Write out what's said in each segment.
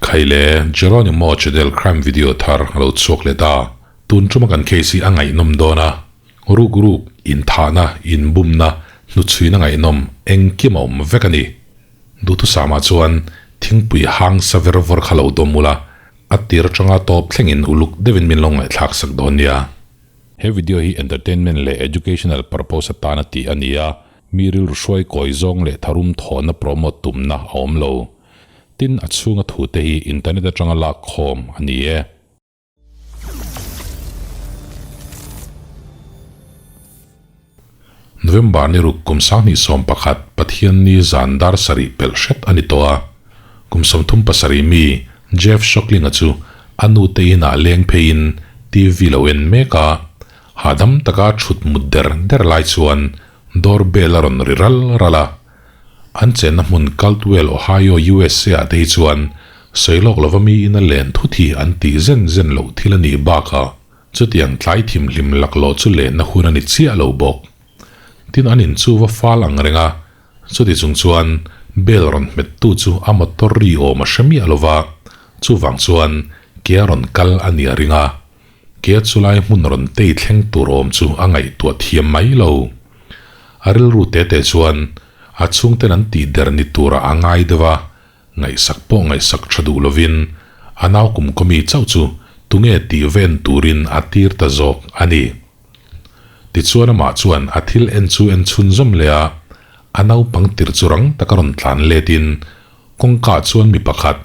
Khaile Jeronimo channel crime video thar a lo chhuak leh ta. Tun tuma kan case hi a ngaihnawm dawn a, ruk ruk, inthahna, inbumna, hnuchhuina ngaihnawm engkim a awm vek a ni. Duhthusama chuan thingpui hang sa ver vawr kha lo dawm ula, a tir atanga tawp thlengin uluk deuhin min lo ngaihthlak sak dawn nia. He video hi entertainment leh educational purpose atana tih a ni a, mi rilru hruai kawi zawng leh tharum thawhna promote tumna a awm lo. Tin, a chhunga thute hi internet atanga lak khawm a ni e. November ni ruk kum 2011 Pathianni zan dar sarih pelh hret a ni tawh a. Kum 37 mi Jeff Shockling-a chu a nute inah leng pheiin TV lo en mek a, hahdam taka thut mut der der lai chuan door bell a rawn ri ral ral a. An chenna hmun Caldwell, Ohio, USA ah te hi chuan sawi lawk lova mi ina len thut hi an tih zen zen loh thil a nih bakah chutiang tlai thimhlim laklawh chu lenna hun a ni chiah lo bawk. Tin an in chu va fal ang reng a, chuti chung chuan bell rawn hmettu chu a motor ri awm a hre miah lova, chuvang chuan ke a rawn kal a nia ring a. Ke chulai hmun rawn tei thleng tur awm chu a ngaihtuah thiam mai lo. A rilru te te chuan a chhungten an tih der ni turah a ngai deuh a, ngaihsak pawh ngaihsak tha duh lovin a nau kum kawmi chauh chu tunge tih ven turin a tir ta zawk a ni. Tichuan amah chuan a thil en chu en chhunzawm leh a, a naupang tir chu rang taka rawn tlan letin kawngka chuan mi pakhat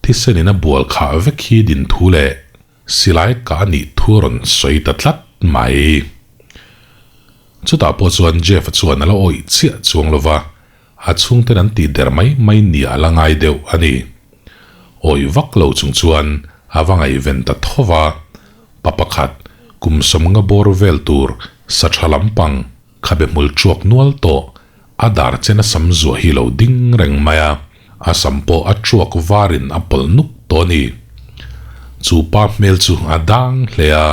thisenin a bual khah vek hi din thu leh Silai ka a nih thu a rawn sawi ta tlat mai. Chutah pawh chuan Jeff-a chuan a la awih chiah chuang lo va, a chhungten an tih der mai mai nia a la ngai deuh a ni. Awih vak lo chung chuan a va ngaihven ta tho va, pa pakhat kum sawmnga bawr vel tur sa tha lampang khabe hmul chuak nual tawh a dar chen a sam zuah hi lo ding reng mai a, a sam pawh a chuak varin a pawlh nuk tawh a ni. Chu pa hmel chu a dang hle a,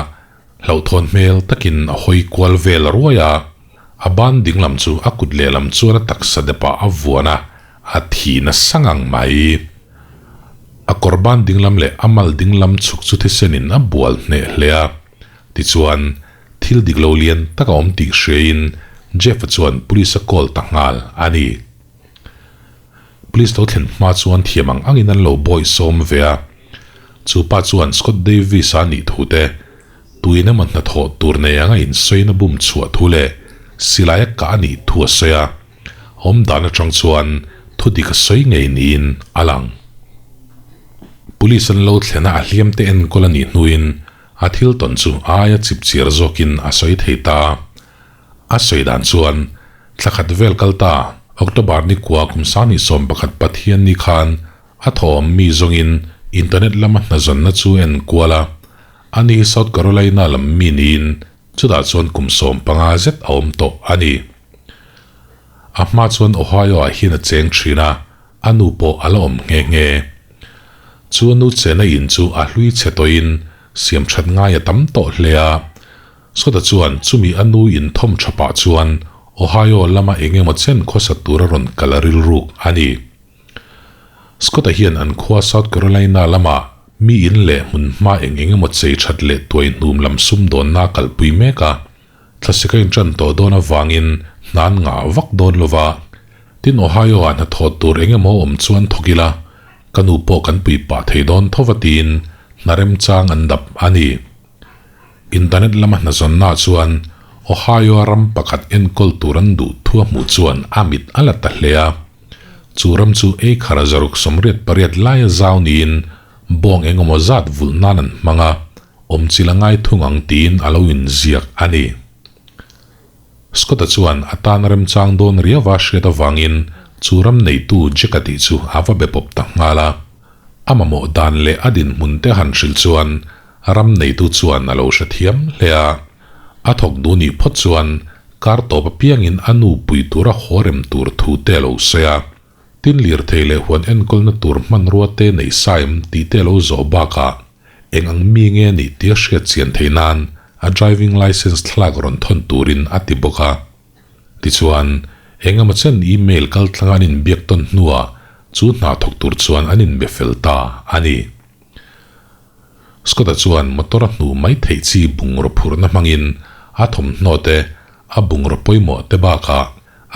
hlauhthawn hmel takin a hawi kual vel ruai a, a ban dinglam chu a kut lehlam chuan a taksa depah a vuan a, a thi nasa ngang mai. A kawr ban dinglam leh a mal dinglam chhuk chu thisenin a bual hneh hle a, tichuan Thil dik lo lian tak a awm tih hriain Jeff-a chuan police a call ta nghal a ni. Police lo thlen hma chuan thiam ang angin an lo bawih sawm ve a. Chu pa chuan Scott Davis-a nih thu te, tuin emaw hnathawh tur nei anga insawina bum chhuah thu leh silai a kah a nih thu a sawi a. Awm dan atang chuan thu dik a sawi ngei niin a lang. Police an lo thlen a a hliam te enkawl a nih hnuin A thil tawn chu aia chip chiar zawkin a sawi thei ta. A sawi dan chuan, thla khat vel kal ta, October ni kua kum 2011 Pathian ni khan a thawhawm mi zawngin internet lama hnazawnna chu en kual a, ani hi South Carolina lam mi niin chutah chuan kum 15 zet a awm tawh a ni. A hma chuan Ohio ah hian a cheng thin a, a nu pawh a la awm nghe nghe. Chu a nu chena in chu a hlui chhe tawhin siam that ngai a tam tawh hle a. Sawta chuan chumi a nu in thawm tha pah chuan Ohio lama eng emaw chen khawsa tur a rawn kal a rilruk a ni. Scott-a hian an khua South Carolina lama mi in leh hmun hma eng eng emaw chei that leh tuai hnum lam sumdawnna a kalpui mek a. Thlasik a inṭan tawh dawn avangin hna an ngah vak dawn lo va, tin Ohio-ah hnathawh tur eng emaw awm chuan thawk ila, ka nu pawh kan pui pah thei dawn tho va tiin hna remchang an dap a ni. Internet lama hnazawnna chuan Ohio-a ram pakhat enkawl tur an duh thu a hmuh chuan a mit a la ta hle a. Chu ram chu eikhar 688 laia zau niin bawng eng emaw zat vulh nan an hmang a, Awm chil a ngai thung ang tiin a lo inziak a ni. Scott-a chuan a tan remchang dawn riauva hriat avangin chu ram neitu Jack-a tih chu a va be pawp ta nghal a. A mamawh dan leh a dinhmun te han hrilh chuan ram neitu chuan a lo hrethiam hle a. A thawk duh nih phawt chuan kar tawp apiangin a nu pui tura haw rem tur thu te a lo sawi a. Tin lirthei leh huan enkawlna tur hmanrua te nei saim tih te a lo zawh bakah Eng ang mi nge nih tia hriat chian theih nan a driving licence thlalak rawn thawn turin a ti bawk a. Tichuan, eng emaw chen email kal tlanga an inbiak tawn hnuah Chu hna thawk tur chuan an inbe fel ta a ni. Scott-a chuan motor a hnuh mai theih chi bungraw phurhna hmangin a thawmhnaw te, a bungraw pawimawh te bakah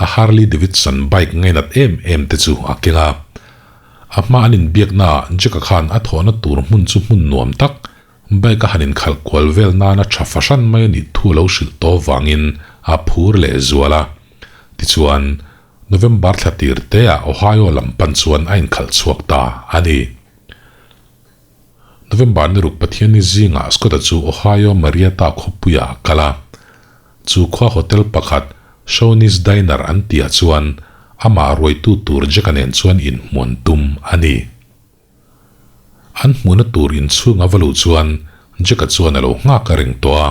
a Harley Davidson bike ngainat em em te chu a keng a. A hma an inbiaknaah Jack-a khan a thawhna tur hmun chu hmun nuam tak, bike a han inkhalh kual vel nana tha fahran mai a nih thu a lo hrilh tawh vangin a phur leh zual a. Tichuan, November thla tir teah Ohio lam pan chuan a inkhalh chhuak ta a ni. November ni ruk Pathianni zingah Scott-a chu Ohio Marietta khawpuiah a kal a. Chu khua hotel pakhat Shoney's Diner an tihah chuan amah ruaitu tur Jack-a nen chuan inhmuan tum a ni. An hmuhna tur inchhunga va luh chuan Jack-a chuan a lo nghak a reng tawh a.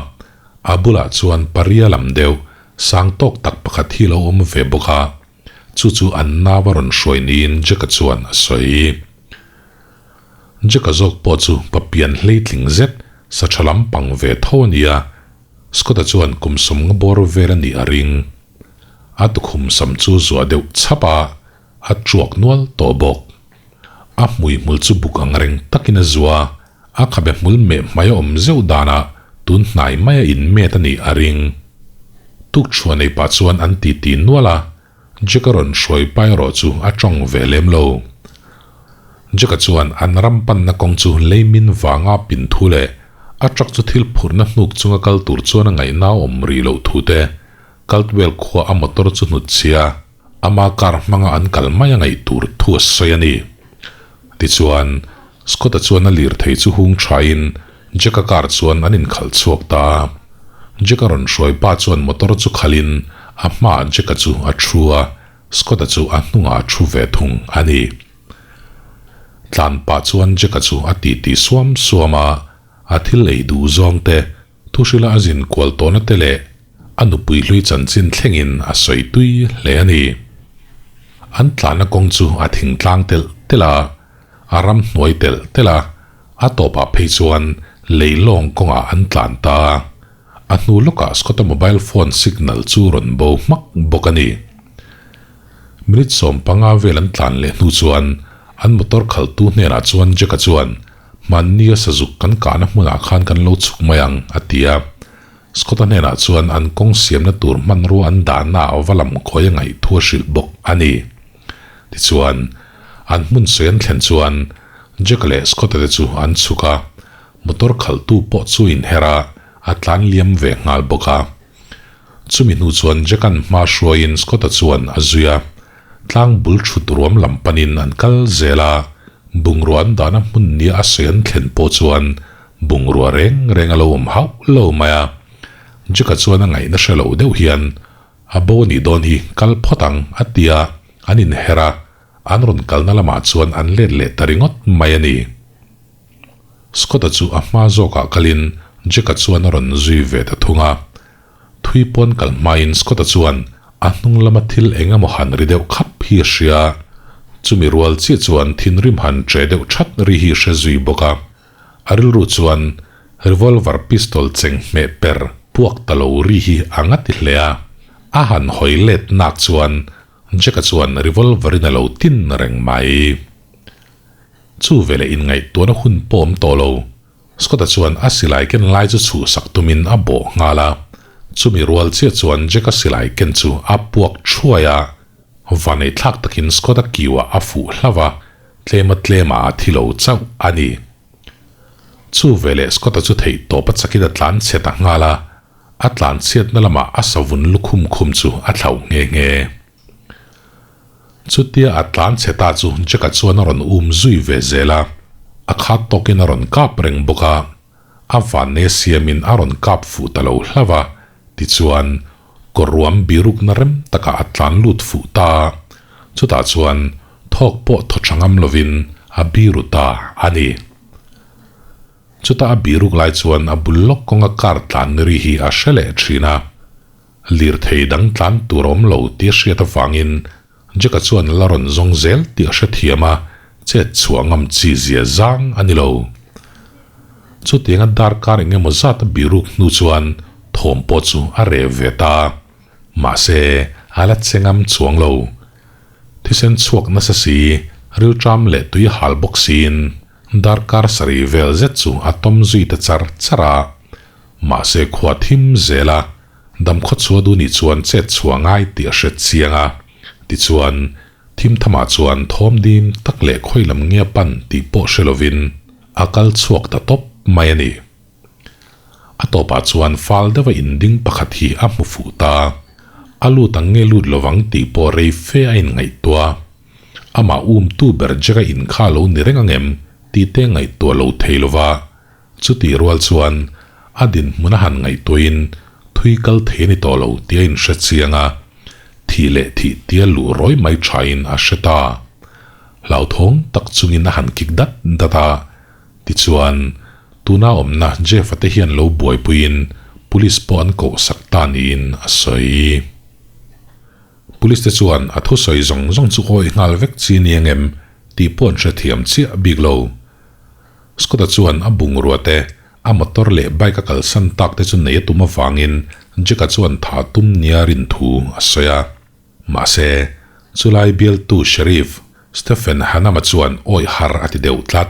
A bulah chuan paria lam deuh sang tawk tak pakhat hi a lo awm ve bawk a. Chu chu an nau a rawn hruai niin Jack-a chuan a sawi. Jack-a zawk pawh chu papian hleitling zet sa tha lam pang ve tho a ni a, Scott-a chuan kum sawmnga bawr vel a nih a ring. A tukhum sam chu zuah deuh chhap a, a tuak nual tawh bawk. A hmui hmul chu buk ang reng takin a zuah a, a khabe hmul meh hmai a awm zeuh danah tun hnai maia inmet a nih a ring. Tukchhuah nei pah chuan an titi nual a, Jack-a rawn hruai pa erawh chu a tawng ve lem lo. Jack-a chuan an ram panna kawng chu leimin vanga pin thu leh a truck chu thil phurhna hnuk chunga kal tur chuan a ngaihna a awm rih loh thu te, Caldwell khua a motor chu hnutchhia ama car hmanga an kal mai a ngaih tur thu a sawi a ni. Tichuan, Scott-a chuan a lirthei chu hung thain Jack-a car chuan an inkhalh chhuak ta a. Jack-a rawn hruai pa chuan motor chu khalhin a hmaah Jack-a chu a thu a, Scott-a chu a hnungah a thu ve thung a ni. Tlan pah chuan Jack-a chu a titi suam suam a, a thil ei duh zawng te, Thuhrila a zin kual tawhna te leh a nupui hlui chanchin thlengin a sawi tui hle a ni. An tlanna kawng chu a thing tlang telh telh a, a ram hnuai telh telh a, a tawpah phei chuan lei lawng kawngah an tlan ta a. A hnu lawkah Scott-a mobile phone signal chu rawn bo hmak bawk a ni. Minute 15 vel an tlan leh hnu chuan an motor khalhtu hnenah chuan Jack-a chuan Hmannia sazuk kan kahna hmunah khan kan lo chhuk mai ang, a ti a. Scott-a hnenah chuan an kawng siamna tur hmanrua an dahna ah va lam khawi a ngaih thu a hrilh bawk a ni. Tichuan, an hmun sawi an thlen chuan Jack-a leh Scott-a te chu an chhuk a, motor khalhtu pawh chu a inher a, a tlan liam ve nghal bawk a. Chumi hnu chuan Jack-a'n hma hruaiin Scott-a chuan a zui a, Tlang bul thut ruam lam panin an kal zel a, bungrua an dahna hmun nia a sawi an thlen pawh chuan bungrua reng reng a lo awm hauh lo mai a. Jack-a chuan a ngaihna hre lo deuh hian, A bo nih dawn hi kal phawt ang, a ti a, an inher a, an rawn kalna lamah chuan an let leh ta ringawt mai a ni. Scott-a chu a hma zawkah kalin Jack-a chuan a rawn zui ve ta thung a. Thui pawn kal hmain Scott-a chuan a hnung lama thil eng emaw han ri deuh khap hi a hria. Chumi rual chiah chuan thinrim han che deuh that ri hi hre zui bawk a. A rilru chuan revolver pistol cheng hmeh per puak ta lo ri hi a nga ti hle a. A han hawi let nak chuan Jack-a chuan revolver in a lo tin reng mai. Chu veleh inngaihtuahna hun pawh awm tawh lo. Scott-a chuan a silai ken lai chu chhuhsak tumin a bawh nghal a, chumi rual chiah chuan Jack-a silai ken chu a puak thuai a, vanei thlak takin Scott-a kiuah a fuh hlauh a, tlema tlemah a thi lo chauh a ni. Chu veleh Scott-a chu theih tawp a chakin a tlan chhe ta nghal a, a tlan chhiatna lamah a savun lukhum khum chu a thlauh nghe nghe. Chutia a tlan chhe ta chu Jack-a chuan a rawn um zui ve zel a, a khat tawkin a rawn kap reng bawk a, a vanne siamin a rawn kap fuh ta lo hlauh a, tichuan kawr ruam birukna rem takah a tlan lut fuh ta a, chutah chuan thawk pawh thaw tha ngam lovin a biru ta a ni. Chutah a biruk lai chuan a bul lawk kawnga car tlan ri hi a hre leh thin a. Lirthei dang tlan tur a awm lo tih a hriat avangin Jack-a chuan la rawn zawng zel tih a hrethiam a, chet chhuah ngam chi zia zang a ni lo. Chutianga darkar eng emaw zat a biruk hnu chuan thawm pawh chu a reh ve ta. Mahse, a la che ngam chuang lo. Thisen chhuak nasa si. Rilṭam leh tui hal bawk siin darkar sarih vel zet chu a tawm zui ta char char a. Mahse khua thim zel a, damkhawchhuah duh nih chuan chet chhuah ngai tih a hre chiang a. Tichuan, thim thamah chuan thawm dim tak leh khawi lam nge a pan tih pawh hre lovin a kal chhuak ta tawp mai a ni. A tawpah chuan fal deuha inding pakhat hi a hmu fuh ta. A lut ang nge lut lovang tih pawh rei fe a inngaihtuah. Amah umtu ber Jack-a in kha a lo ni reng ang em tih te ngaihtuah lo thei lova. Chutih rual chuan a dinhmun a han ngaihtuahin thui kal thei a ni tawh lo tih a inhre chiang a, thih leh thih tia luh rawi mai thain a hre ta. Hlauthawng tak chungin a han kik dat dat a. Tichuan, tuna awmna Jeff-a te hian lo buaipuiin Police pawh an koh sak ta niin a sawi. Police te chuan a thusawi zawng zawng chu awih nghal vek chi ni ang em tih pawh an hrethiam chiah bik lo. Scott-a chuan a bungrua te, a motor leh bike a kalsan tak te chu nei a tum avangin Jack-a chuan tha tum nia rin thu a sawi a. Mahse, chulai bialtu Sheriff Stephen Hanam-a chuan awih har a ti deuh tlat.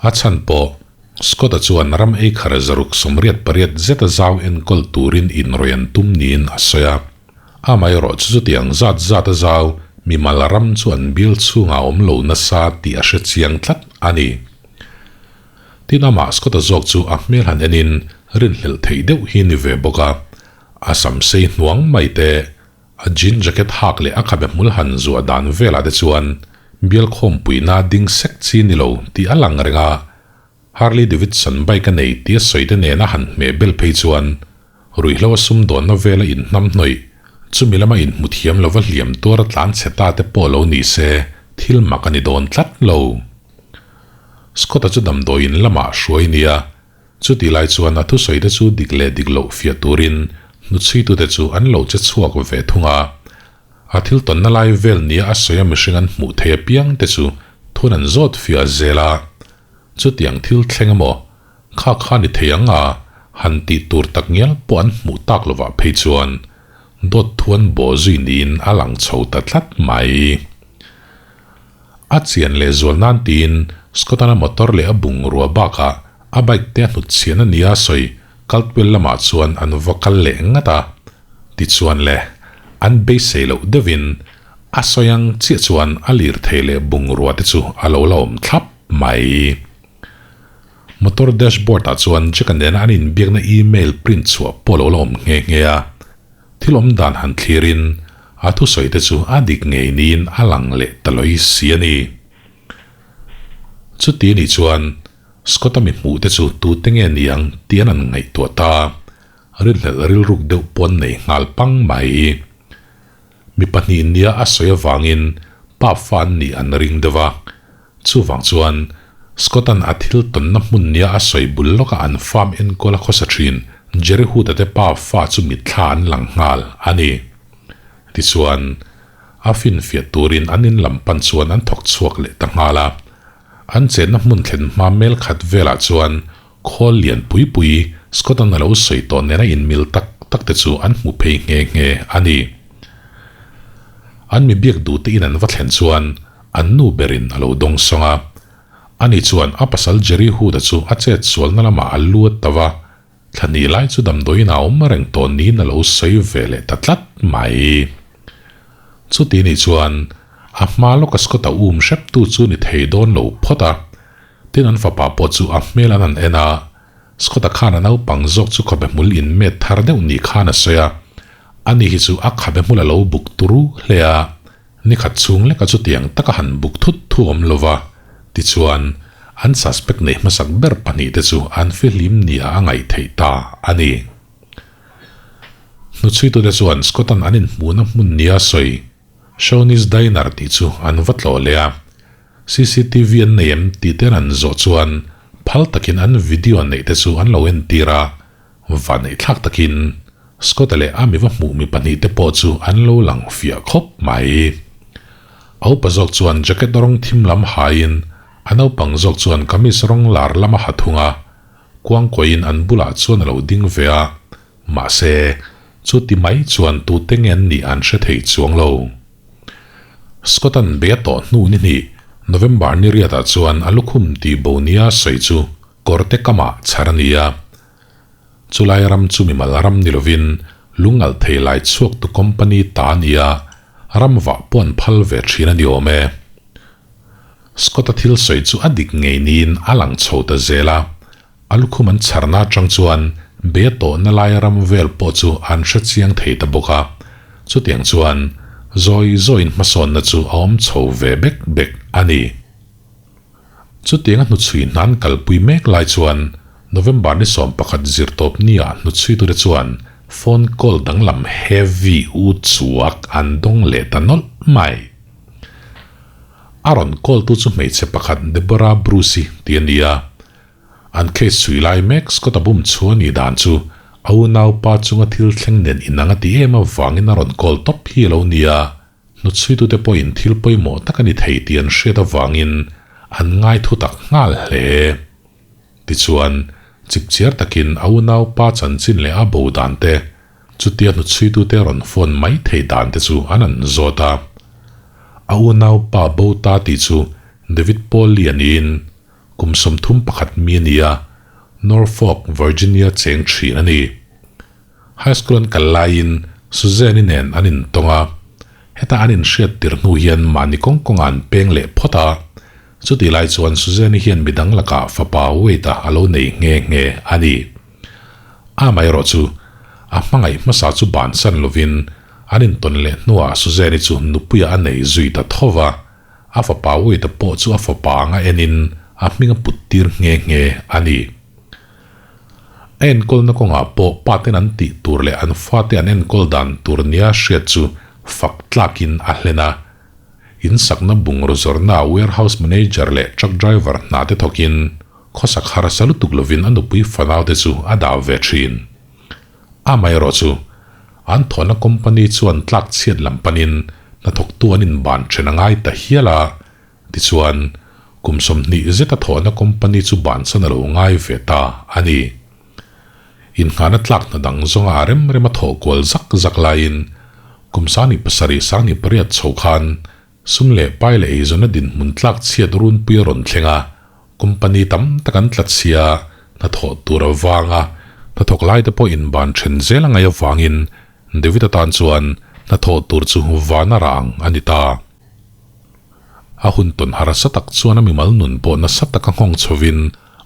A chhan pawh, Scott-a chuan ram eikhar zaruk 88 zeta zau enkawl turin inrawih an tum niin a sawi a. Amaherawh chu chutiang zat zata zau mimal ram chu an bial chhungah a awm lo nasa tih a hre chiang tlat a ni. Tin, amah Scott-a zawk chu a hmel han enin rinhlelh theih deuh hi ni ve bawk a. A sam sei hnuang mai te, a jean jacket hak leh a khabe hmul han zuah dan velah te chuan bial khawmpuina ding sek chi ni lo tih a lang reng a, Harley Davidson bike a nei tih a sawi te nena han hmeh bel phei chuan ruihhlo a sumdawnna vela inhnam hnawih, chumi lama inhmu thiam lova hliam tuar a tlan chhe ta te pawh lo ni se thil mak a ni dawn tlat lo. Scott-a chu damdawiin lamah hruai nia Chutih lai chuan a thusawi te chu dik leh dik loh fiah turin hnuchhuitute chu an lo che chhuak ve thung a. A thil tawnna lai vel nia a sawi a mihring an hmuh thei apiang te chu thun an zawt fiah zel a. Chutiang thil thleng emaw kha kha ni thei ang a han tih tur tak ngial pawh an hmuh tak lovah phei chuan dawt thu an bawh zui niin a lang chho ta tlat mai. A chian leh zual nan tiin Scott-ana motor leh a bungrua bakah a bike te a hnut chhian a nia sawi Caldwell lamah chuan an va kal leh ngat a. Tichuan le, an beisei loh deuhin a sawi ang chiah chuan a lirthei leh bungrua te chu a lo la awm thlap mai. Motor dashboard ah chuan Jack-a nena an inbiakna email print chhuah pawh a lo la awm nghe nghe a. Thil awm dan han thlirin a thusawi te chu a dik ngei niin a lang leh ta lawi si a ni. Chuti anih chuan Scott-a mi hmuh te chu tute nge ni ang tih an an ngaihtuah ta. Rinhlelh rilruk deuh pawh an nei nghal pang mai. Mi pahnih nia a sawi avangin pa fa an nih an ring deuh a. Chuvang chuan Scott-a'n a thil tawnna hmun nia a sawi bul lawka an farm enkawl a khawsa thin Jerry Hood-a te pa fa chu mitthla an lang nghal a ni. Tichuan, a finfiah turin an in lam pan chuan an thawk chhuak leh ta nghal a. An chenna hmun thlen hma mel khat velah chuan khawl lian pui pui Scott-a'n a lo sawi tawh nena inmil tak tak te chu an hmu phei nghe nghe a ni. An mi biak duh te in an va thlen chuan An nu berin a lo dawng sawng a. Ani chuan a pasal Jerry Hood-a chu a chet sualna lamah a lu a tau a, thla hnih lai chu damdawiin a awm reng tawh niin a lo sawi ve leh ta tlat mai. Chuti nih chuan a hma lawka Scott-a um hreptu chu ni thei dawn lo phawt a, tin an fapa pawh chu a hmel an han en a, Scott-a khan a naupang zawk chu khabe hmul inmet thar deuh ni khan a sawi a, ani hi chu a khabe hmul a lo buk turu hle a. Ni khat chhung leka chutiang taka han buk thut thu awm lova, tichuan an suspect neih hmasak ber pahnihte chu an fihlim nia a ngaih theih ta a ni. Hnuchhuitute chuan Scott-a'n an inhmuhna hmun nia sawi Shawnee's Diner tih chu an va tlawh leh a, CCTV an nei em tih te an zawh chuan phal takin an video neihte chu an lo entir a, Vaneihthlak takin Scott-a leh a mi va hmuh mi pahnihte pawh chu an lo lang fiah khawp mai. A upa zawk chuan jacket rawng thim lam haiin a naupang zawk chuan kamis rawng lar lam a ha thung a, kuangkuahin an bulah chuan a lo ding ve a, mahse, chuti mai chuan tute nge an nih an hre thei chuang lo. Scott-a'n bei a tawh hnu ni hnih, November ni riatah chuan a lukhum tihbo nia sawi chu kawrte kamah chhar a ni a. Chulai ram chu mimal ram ni lovin lungalh thei lai chhuaktu company ta a ni a, ram vah pawh an phal ve thin a ni awm e. Scott-a thil sawi chu a dik ngei niin a lang chho ta zel a, a lukhum an chharna atang chuan bei a tawhna lai ram vel pawh chu an hre chiang thei ta bawk a, chutiang chuan zawi zawiin hmasawnna chu a awm chho ve bek bek a ni. Chutianga hnuchhui hnan kalpui mek lai chuan November ni 11 zirtawp nia hnuchhuitute chuan phone call danglam heavy u chuak an dawng leh ta nawlh mai. A rawn call tu chu hmeichhe pakhat Deborah Bruce-i tih a ni a. An case chhui lai mek Scott-a bum chhu a nih dan chu a unaupa chunga thil thleng nen inang a ti em avangin a rawn call tawp hi a lo ni a. Hnuchhuitute pawhin thil pawimawh tak a ni thei tih an hriat avangin an ngai thu tak nghal hle. Tichuan, chipchiar takin a unaupa chanchin leh a bo dan te, chutia hnuchhuitute rawn phone mai thei dan te chu an an zawt a. A unaupa bo ta tih chu David Paul-i a niin kum 31 mi a ni a, Norfolk, Virginia cheng thin a ni. High School an kal laiin Suzanne-i nen an intawng a, heta an inhriat tir hnu hian mahni kawng kawngah an peng leh phawt a, chutih lai chuan Suzanne-i hian midang lakah fapa Wade-a a lo nei nghe nghe a ni. Amaherawh chu, a hmangaih hmasa chu bansan lovin an intawn leh hnuah Suzanne-i chu nupuiah a nei zui ta tho va, a fapa Wade-a pawh chu a fapa anga enin a hming a put tir nghe nghe a ni. A enkawlna kawngah pawh paten an tih tur leh an fate an enkawl dan tur nia hriat chu fak tlakin a hlen a. In sakna bungraw zawrhnaah warehouse manager leh truck driver hna te thawkin khawsak harsa lutuk lovin a nupui fanaute chu a dah ve thin. Amaherawh chu, an thawhna company chuan tlak chhiat lam panin hnathawktu an inban then a ngai ta hial a. Tichuan, kum 20 zeta thawhna company chu bansan a lo ngai ve ta a ni. Innghahna tlak hna dang zawnga a rem rem a thawh kual zak zak laiin kum 27 18 chho khan sum leh pai leh eizawnna dinhmun tlak chhiat runpui a rawn thleng a, company tam tak an tla chhia, hnathawh tur a vang a, hnathawk laite pawh inban then zel a ngaih avangin David-a tan chuan hnathawh tur chu vana rang a ni ta. A hun tawn harsa tak chuan a mimal nun pawh nasa taka nghawng chhovin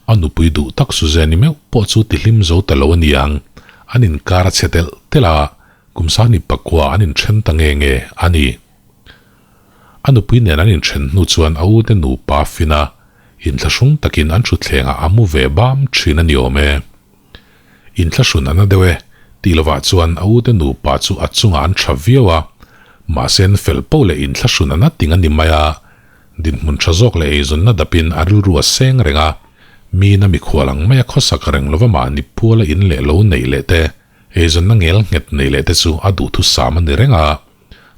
a nupui duh tak Suzanne-i meuh pawh chu tihlim zo ta lo a ni ang. An inkar a chhe telh telh a, kum 29 an inthen ta nge nge a ni. A nupui nen an inthen hnu chuan a ute nupa fina inthlahrung takin an thutthlengah a mu ve bam thin a ni awm e. Inthlahrun a na deuh e, tih lovah chuan a ute nupa chu a chungah an tha viau a, mahse an fel poh leh inthlahrun a na ting a ni mai a, dinhmun tha zawk leh eizawnna dapin a rilru a seng reng a, miin a mikhual ang maia khawsak reng lova mahni puala in leh lo neih leh te, eizawnna ngel nghet neih leh te chu a duhthusam a ni reng a,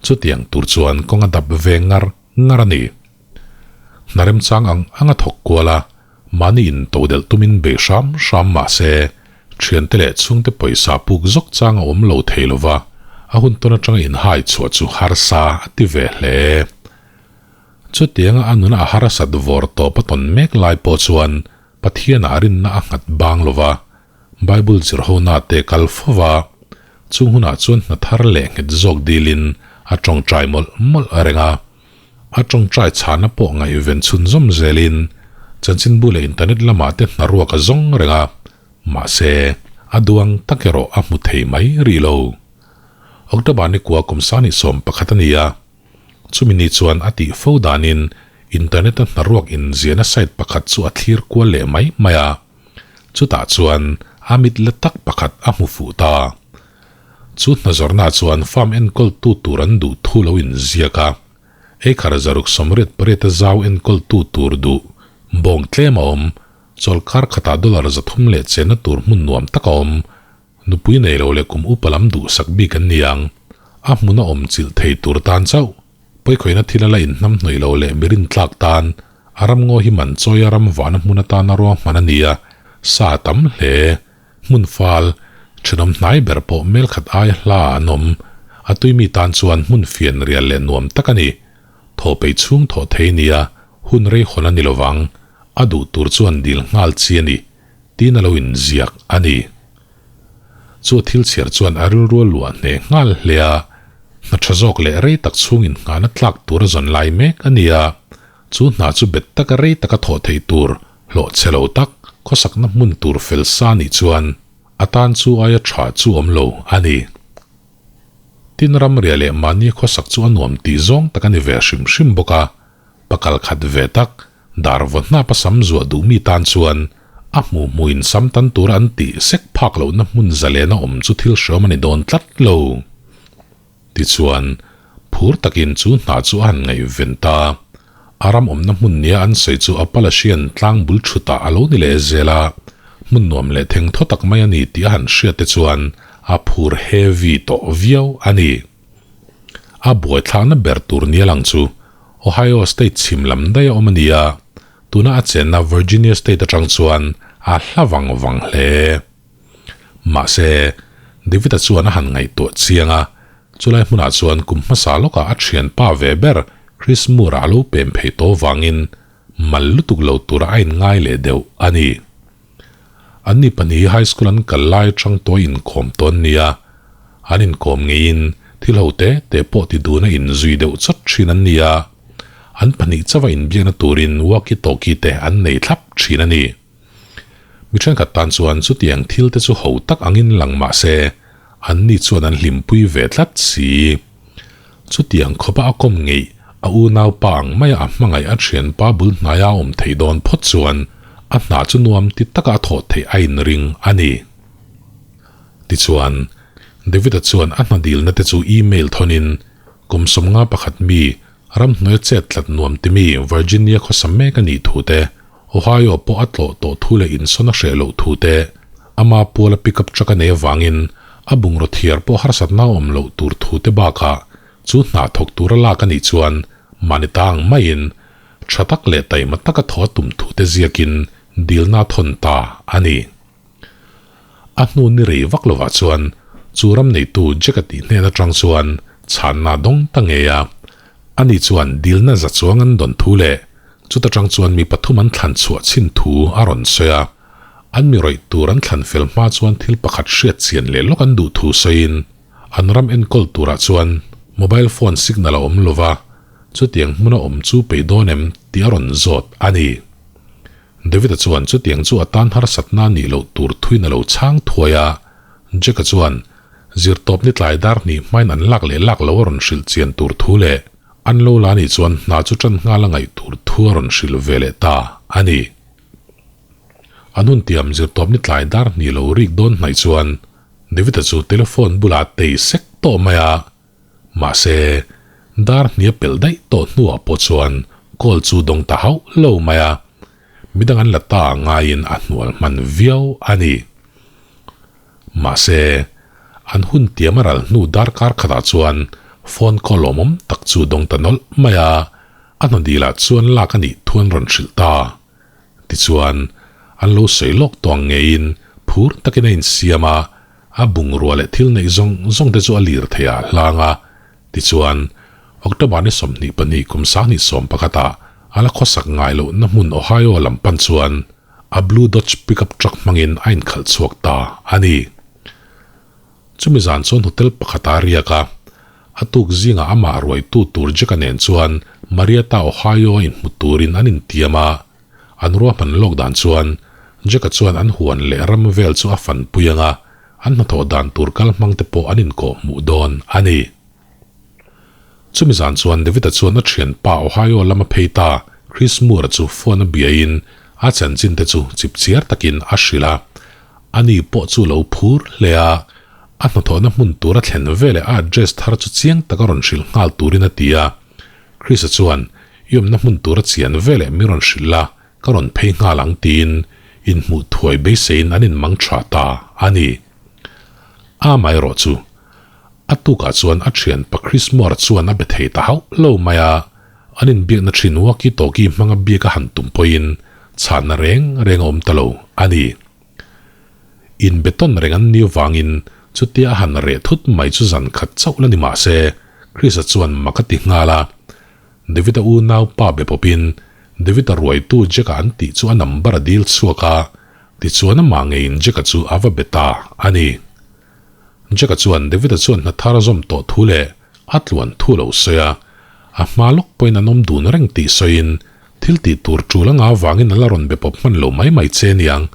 chutiang tur chuan kawng a dap ve ngar ngar a ni. Hna remchang ang ang a thawk kual a, mahni in to delh tumin bei hram hram mah se, thiante leh chhungte pawisa puk zawk chang a awm lo thei lo va, a hun tawn atanga inhai chhuah chu harsa a ti ve hle. Chutianga a nuna a harsat vawr tawp a tawn mek lai pawh chuan Pathianah rinna a nghat bang lo va, Bible zirhona te kal fo va, chung hunah chuan hna thar leh nghet zawk dilin a tawngtai mawlh mawlh a reng a. A tawngtai chhana pawh ngaihven chhunzawm zelin chanchinbu leh internet lamah te hna ruak a zawng reng a, mahse a duang tak erawh a hmu thei mai rih lo. October ni kua kum 21 a ni a, chumi ni chuan a tih fo danin internet-a hna ruak inziahna site pakhat chu a thlir kual leh mai mai a. Chutah chuan a mit la tak pakhat a hmu fuh ta. Chu hna zawrhna chuan farm enkawltu tur an duh thu lo inziak a, eikhar 688 a zau enkawltu tur duh bawng tlem a awm, chawlhkar khatah dollar 300 leh chenna tur hmun nuam tak a awm, nupui nei lo leh kum upa lam duhsak bik an ni ang, a hmuna awm chilh thei tur tan chauh. Pawikhawihna thil a la inhnam hnawih lo leh mi rintlak tan a ram ngaw hi man chawi a ram vahna hmun atana ruahman a ni a, sa a tam hle. Hmun fal, thenawm hnai ber pawh melkhat aia hla an awm. A tuimi tan chuan hmun fian rial leh nuam tak a ni. Thaw peih chhung thawh thei nia, hun rei hawn a ni lovang, a duh tur chuan dil nghal chi a ni, tiin a lo inziak a ni. Chu a thil chhiar chuan a rilru a luah hneh nghal hle a, hna tha zawk leh rei tak chhung innghahna tlak tur a zawn lai mek a ni a, chu hna chu bet taka rei taka thawh theih tur hlawh chhe lo tak khawsakna hmun tur fel sa nih chuan a tan chu aia tha chu awm lo a ni. Tin ramriah leh mahni khawsak chu a nuam tih zawng tak a ni ve hrim hrim bawk a, pakal khat ve tak dar vaw hnap a sam zuah duh mi tan chuan a hmuh hmuhin sam tan tura an tih sek phak lohna hmun zalen a awm chu thil hreawm a ni dawn tlat lo. Tichuan, phur takin chu hna chu a han ngaihven ta. A ram awmna hmun nia an sawi chu Appalachian tlang bul thutah a lo ni leh zel a, hmun nuam leh theng thaw tak mai a ni tih a han hriat te chuan a phur heavy tawh viau a ni. A buaithlakna ber tur nia lang chu Ohio State chhim lam daih a awm a ni a, tuna a chenna Virginia State atang chuan a hla vang vang hle. Mahse, David-a chuan a han ngaihtuah chiang a, chulai hmunah chuan kum hmasa lawkah a thianpa ve ber Chris Moore-a a lo pem phei tawh vangin mal lutuk lo tura a inngai leh deuh a ni. Anni pahnih hi high school an kal lai atang tawh a inkawm tawn nia, an inkawm ngeiin thil ho te te pawh ti dun a inzui deuh chawt thin an ni a, an pahnih chauha inbiakna turin walkie-talkie te an nei thlap thin a ni. Mi thenkhat tan chuan chutiang thil te chu ho tak angin lang mah se, anni chuan an hlimpui ve tlat si. Chutiang khawpa a kawm ngeih, a unaupa ang maia a hmangaih a thianpa bul hnaia a awm theih dawn phawt chuan a hna chu nuam ti taka a thawh theih a inring a ni. Tichuan, David-a chuan a hna dilna te chu email thawnin kum 51 mi ramhnuaia chet tlat nuam timi Virginia khawsa mek a nih thu te, Ohio pawh a tlawh tawh thu leh insawn a hreh loh thu te, ama puala pickup truck a nei avangin a bungraw thiar pawh harsatna a awm loh tur thu te bakah chu hna thawk tura lak a nih chuan mahni ta ang maiin tha tak leh taima taka thaw a tum thu te ziakin dilna a thawn ta a ni. A hnu ni rei vak lovah chuan chu ram neitu Jack-a tih hnen atang chuan chhanna a dawng ta ngei a. Ani chuan dilna za chuang an dawn thu leh chuta tang chuan mi pathum an thlan chhuah chhin thu a rawn sawi a. An mi rawih tur an thlan fel hma chuan thil pakhat hriat chian leh lawk an duh thu sawiin an ram enkawl turah chuan mobile phone signal a awm lova, chutiang hmuna awm chu peih dawn em tih a rawn zawt a ni. David-a chuan chutiang chu a tan harsatna a nih loh tur thuin a lo chhang thuai a. Jack-a chuan zirtawp ni tlai dar hnih hmain an lak leh lak lo a rawn hrilh chian tur thu leh an lo la nih chuan hna chu tan nghal a ngaih tur thu a rawn hrilh ve leh ta a ni. An hun tiam zirtawp ni tlai dar hnih lo rik dawn hnaih chuan David-a chu telephone bulah a tei sek tawh mai a. Mahse, dar hnia pelh daih tawh hnuah pawh chuan call chu dawng ta hauh lo mai a, midang an la ta ngaiin a hnual hman viau a ni. Mahse, an hun tiam a ral hnu darkar khatah chuan phone call awmawm tak chu dawng ta nawlh mai a, a hnawdilah chuan lak a nih thu an rawn hrilh ta. Tichuan, an lo sawi lawk tawh ang ngeiin phur takin a insiam a, a bungrua leh thil neih zawng zawng te chu a lir thei a hlang a. Tichuan, October ni 22 kum 2011 ah a la khawsak ngai lohna hmun Ohio lam pan chuan a blue Dodge pickup truck hmangin a inkhalh chhuak ta a ni. Chumi zan chuan hotel pakhat a riak a, a tuk zingah amah ruaitu tur Jack-a nen chuan Marietta, Ohio a inhmu turin an intiam a. An ruahman lawk dan chuan Jack-a chuan an huan leh ram vel chu a fanpui ang a, an hnathawh dan tur kal hmang te pawh an inkawh hmuh dawn a ni. Chumi zan chuan David-a chuan a thianpa Ohio lama phei ta Chris Moore-a chu phone a biain a chanchin te chu chipchiar takin a hrilh a. Ani pawh chu lo phur hle a, a hnathawhna hmun tur a thlen veleh a address thar chu chiang taka rawn hrilh nghal turin a ti a. Chris-a chuan, I awmna hmun tur a chian veleh mi rawn hrilh la, ka rawn phei nghal ang tiin inhmuh thuai beiseiin an inmang tha ta a ni. Amaherawh chu, a tukah chuan a thianpa Chris Moore chuan a be thei ta hauh lo mai a, an inbiakna thin walkie-talkie hmanga biak a han tum pawhin chhanna reng reng a awm ta lo a ni. Inbetawn reng an ni avangin chutia a han reh thut mai chu zan khat chauh la ni mah se, Chris-a chuan mak a ti nghal a. David-a unaupa be pawpin David-a ruaitu Jack-a an tih chu a number a dil chhuak a, tichuan amah ngeiin Jack-a chu a va be ta a ni. Jack-a chuan David-a chuan hna thar a zawm tawh thu leh a tluan thu lo sawi a, a hma lawk pawhin an awm dun reng tih sawiin thil tih tur tul anga avangin a la rawn be pawp hman lo mai mai che aniang,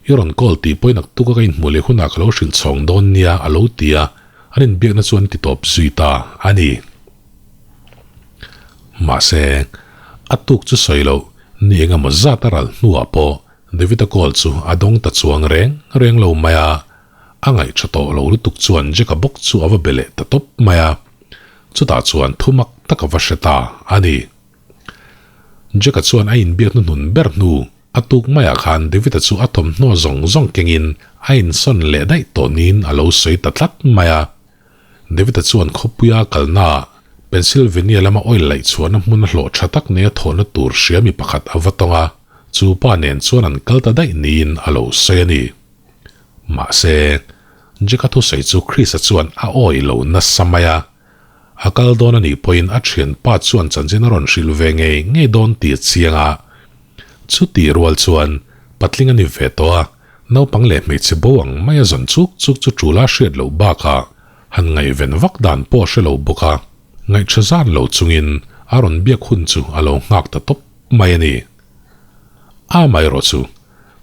i rawn call tih pawhin naktuk a ka inhmuh leh hunah ka lo hrilh chhawng dawn nia a lo ti a, an inbiakna chu an ti tawp zui ta a ni. Mahse, a tuk chu sawi loh ni engemaw zat a ral hnuah pawh David-a call chu a dawng ta chuang reng reng lo mai a, A ngaihṭha tawh lo lutuk chuan Jack-a bawk chu a va be leh ta tawp mai a, chutah chuan thu mak tak a va hre ta a ni. Jack-a chuan a inbiak hnuhnun ber hnu a tuk maiah khan David-a chu a thawmhnaw zawng zawng kengin a insawn leh daih tawh niin a lo sawi ta tlat mai a. David-a chuan khawpuia a kalnaah Pennsylvania lama oil laih chhuahna hmun a hlawh ṭha tak neia thawhna tur hria mi pakhat a va tawng a, chu pa nen chuan an kal ta daih niin a lo sawi a ni. Mahse, Jack-a thusawi chu Chris-a chuan a awih lo nasa mai a. A kal dawn a nih pawhin a thianpa chuan chanchin a rawn hrilh ve ngei ngei dawn tih a chiang a. Chutih rual chuan patling a ni ve tawh a, naupang leh hmeichhe bo ang mai a zawn chuk chuk chu ṭula hriat loh bakah han ngaihven vak dan pawh a hre lo bawk a, ngaihṭha zan lo chungin a rawn biak hun chu a lo nghak ta tawp mai a ni. Amaherawh chu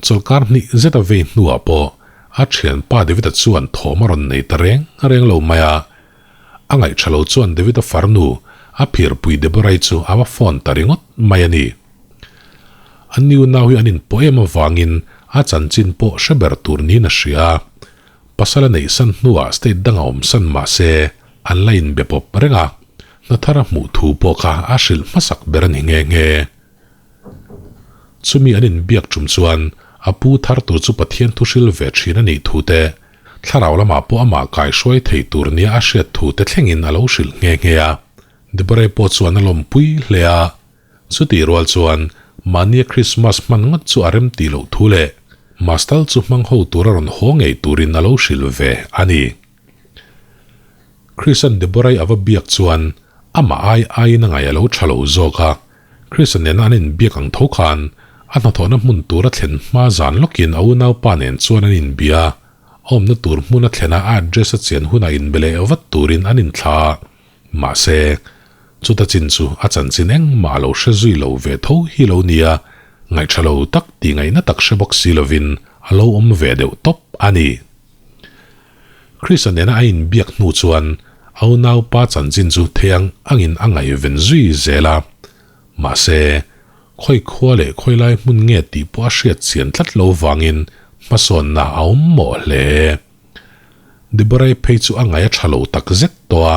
Chawlhkar hnih zet a vei hnuah pawh a thianpa David-a chuan thawm a rawn nei ta reng reng lo mai a. A ngaihṭha lo chuan David-a farnu a phirpui Deborah-i chu a va phone ta ringawt mai a ni. An ni unau hi an inpawh em avangin a chanchin pawh hre ber tur niin a hria a. Pasal a neihsan hnuah state danga awmsan mah se an la inbe pawp reng a, hna thar a hmuh thu pawh kha a hrilh hmasak ber a ni nghe nghe. Chumi an inbiak tum chuan a pu thar tur chu Pathian thu hril ve thin a nih thu te, thlarau lamah pawh amah kaihruai thei tur nia a hriat thu te thlengin a lo hrilh nghe nghe a. Deborah pawh chuan a lawmpui hle a. Chutih rual chuan mahnia Krismas hman ngawt chu a rem tih loh thu leh Mastal chu hmang ho tur a rawn haw ngei turin a lo hrilh ve a ni. Chris-a'n Deborah-i a va biak chuan amah ai aiin a ngaih a lo tha lo zawk a. Chris-a nena an inbiak ang tho khan a hnathawhna hmun tur a thlen hma zan lawkin a unaupa nen chuan an inbia a, awmna tur hmun a thlena a address a chian hunah inbe leh vat turin an inthla a. Mahse, chuta chin chu a chanchin engmah a lo hre zui lo ve tho hi lo nia, ngaihṭha lo tak tih ngaihna tak hre bawk si lovin a lo awm ve deuh tawp a ni. Chris-a nena a inbiak hnu chuan a unaupa chanchin chu thei ang angin a ngaihven zui zel a. Mahse, khawi khua leh khawi lai hmun nge tih pawh a hriat chian tlat lo vangin hmasawnna a awm mawh hle. Deborah-i phei chu a ngaih a tha lo tak zet tawh a,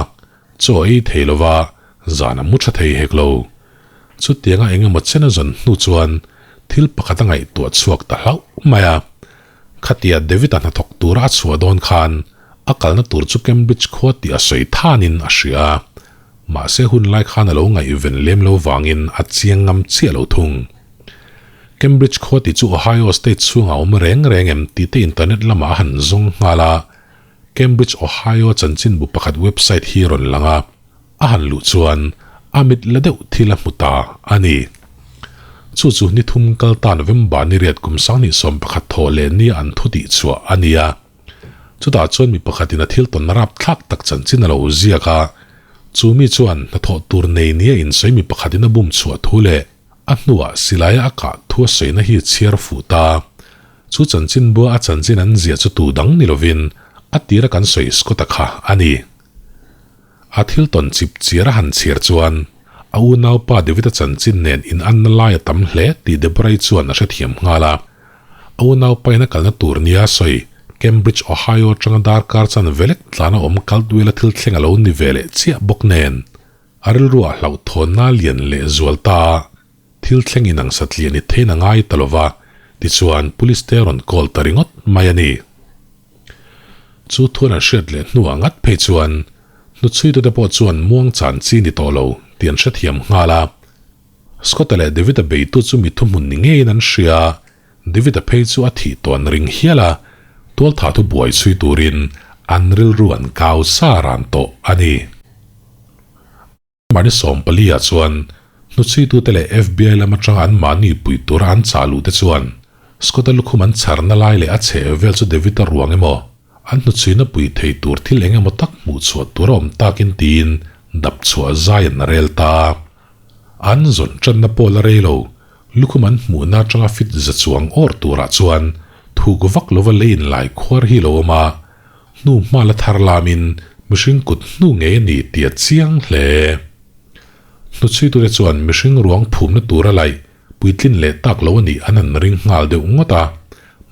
chaw a ei thei lova, zan a mu tha thei hek lo. Chutianga eng emaw chen a zawn hnu chuan thil pakhat a ngaihtuah chhuak ta hlauh mai a. Khatia David-a hnathawk tura a chhuah dawn khan a kalna tur chu Cambridge khua tih a sawi thanin a hria a, mahse hun lai khan a lo ngaihven lem lo vangin a chiang ngam chiah lo thung. Cambridge khua tih chu Ohio State chhungah a awm reng reng em tih te internet lamah a han zawng nghal a, Cambridge, Ohio chanchinbu pakhat website hi rawn lang a. A han luh chuan a mit la deuh thil a hmu ta a ni. Chu chu ni thum kal ta November ni riat kum 2011 thaw leh nia an thu tih chhuah a ni a. Chutah chuan mi pakhatin a thil tawn rap thlak tak chanchin a lo ziak a. Chu mi chuan hnathawh tur nei nia insawi mi pakhatin a bum chhuah thu leh a hnuah silaia a kah thu a sawina hi chhiar fuh ta. Chu chanchinbua a chanchin an ziah chu tu dang ni lovin a tira kan sawi Scott-a kha a ni. A thil tawn chip chiar a han chhiar chuan a unaupa David-a chanchin nen in anna lai a tam hle tih Deborah-i chuan a hrethiam nghal a. A unaupa in a kalna tur nia sawi Cambridge, Ohio atanga darkar chan velek tlana awm Caldwell-a thil thleng a lo ni ve leh chiah bawk nen a rilruah hlauhthawnna lian leh zual ta a thil thleng inang satliah ni theiin a ngai ta lova, tichuan police te a rawn call ta ringawt mai a ni. Chu thuan an hriat leh hnuah ngat phei chuan hnuchhuitute pawh chuan muang chan chi ni tawh lo tih an hrethiam nghal a. Scott-a leh David-a beitu chu mi thuhmun ni ngeiin an hria a, David-a phei chu a thih tawh an ring hial a, tualthah thu buai chhui turin an rilru an kau sa ran tawh a ni. Mahni 14 ah chuan. Hnuchhuitute leh FBI lam atanga anmahni pui tura an chah luh te chuan Scott-a lukhum an chharna lai leh a chheh vel chu David-a ruang emaw, an hnuchhuina pui thei tur thil eng emaw tak hmuh chhuah tur a awm takin tiin dap chhuah zai an rel ta. An zawn tanna pawh la rei lo, lukhum an hmuhna atanga fit za chuang awr turah chuan thuk vak lova lei inlai khuar hi lo awm a, hnu hma la thar lamin mihring kut hnu ngei a ni tih a chiang hle. Hnuchhuitute chuan mihring ruang phumna tura laih puitlin leh tak lo a nih an han ring nghal deuh ngawt a,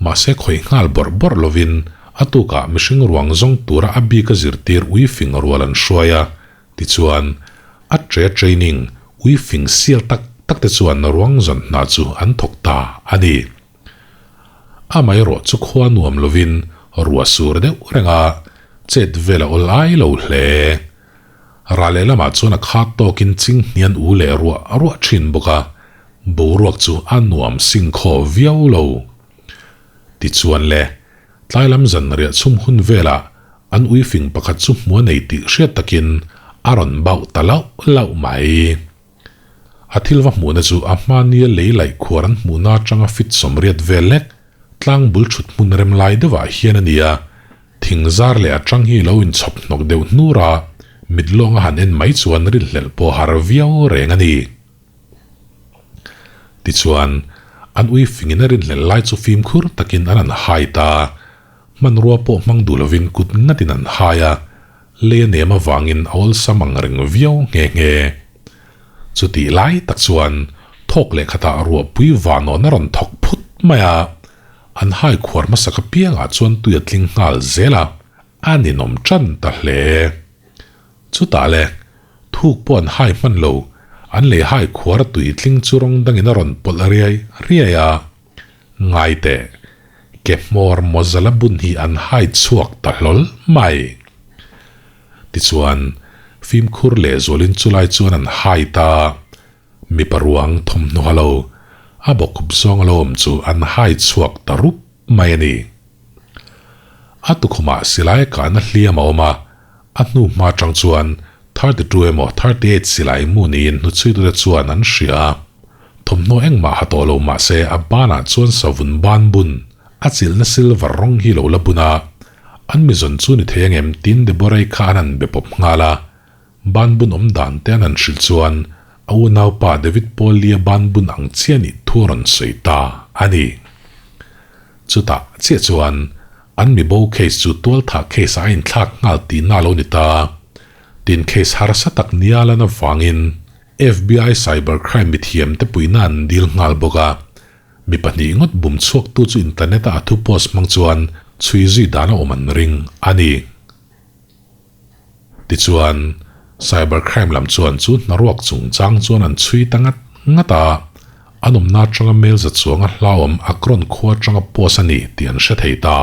mahse khawih nghal bawrh bawrh lovin a tukah mihring ruang zawng tura a bik a zirtir ui fing rual an hruai a, tichuan a tre training ui fing sial tak tak te chuan ruang zawn hna chu an thawk ta a ni. Amaherawh chu khua nuam lovin ruah sur deuh reng a, chet vel a awl ai lo hle. Rah leh lamah chuan a khat tawkin ching hnian u leh ruah ruah thin bawk a, boruak chu a nuam sing khaw viau lo. Tichuan le, tlai lam zan riah chhum hun velah an uifing pakhat chu hmu a nei tih hriat takin a rawn bauh ta lauh lauh mai. A thil va hmuhna chu a hmania lei laih khuar an hmuhna atanga fit sawmriat vel lek tlang bul thut hmun rem lai deuhah hian a ni a, thing zar leh a tang hi lo inchhawp hnawk deuh hnur a, mit lawng a han en mai chuan rilhlelh pawh har viau reng a ni. Tichuan, an ui fingin a rinhlelh lai chu fimkhur takin an han hai ta. Hmanrua pawh hmang duh lovin kut ngatin an hai a, lei a nem avangin a awlsam ang reng viau nghe nghe. Chutih lai tak chuan thawk leh khatah ruahpui vanawhna rawn thawk phut mai a, an hai khuar hmasak apiangah chuan tui a tling nghal zel a, a ninawm tan ta hle. Chutah le, thuk pawh an hai hman lo, an lei hai khuar a tui tling chu rawng dangin a rawn pawlh riai riai a. Ngai teh, ke hmawr mawzala bun hi an hai chhuak ta hlawl mai. Tichuan, fimkhur lehzualin chulai chuan an hai ta. Mipa ruang thawmhnaw ha lo, a bawkhup zawng a lo awm chu an hai chhuak ta rup mai a ni. A tukhumah silai kahna hliam a awm a, a hnu hma atang chuan 32 emaw 38 silai mu niin hnuchhuitute chuan an hria a. Thawmhnaw engmah ha tawh lo mah se a banah chuan savun ban bun, a chilhna silver rawng hi lo la bun a, an mizawn chu ni thei angem tiin Deborah-i kha an han be pawp nghal a. Ban bun awm dan te an han hrilh chuan a unaupa David Paul-i-a ban bun ang chiah nih thu a rawn sawi ta a ni. Chutah chiah chuan an mi bo case chu tualthah case ah a inthlak nghal tihna a lo ni ta. Tin case harsa tak nia lan avangin FBI cyber crime mithiam te puihna an dil nghal bawk a. Mi pahnih ngawt bum chhuaktu chu internet a a thu post hmang chuan chhui zui dan a awm an ring a ni. Tichuan, cyber crime lam chuan chu hnaruak chungchang chuan an chhui ta ngat ngat a, an awmna atanga mail za chuanga hlauhawm Akron khua atanga post a ni tih an hre thei ta.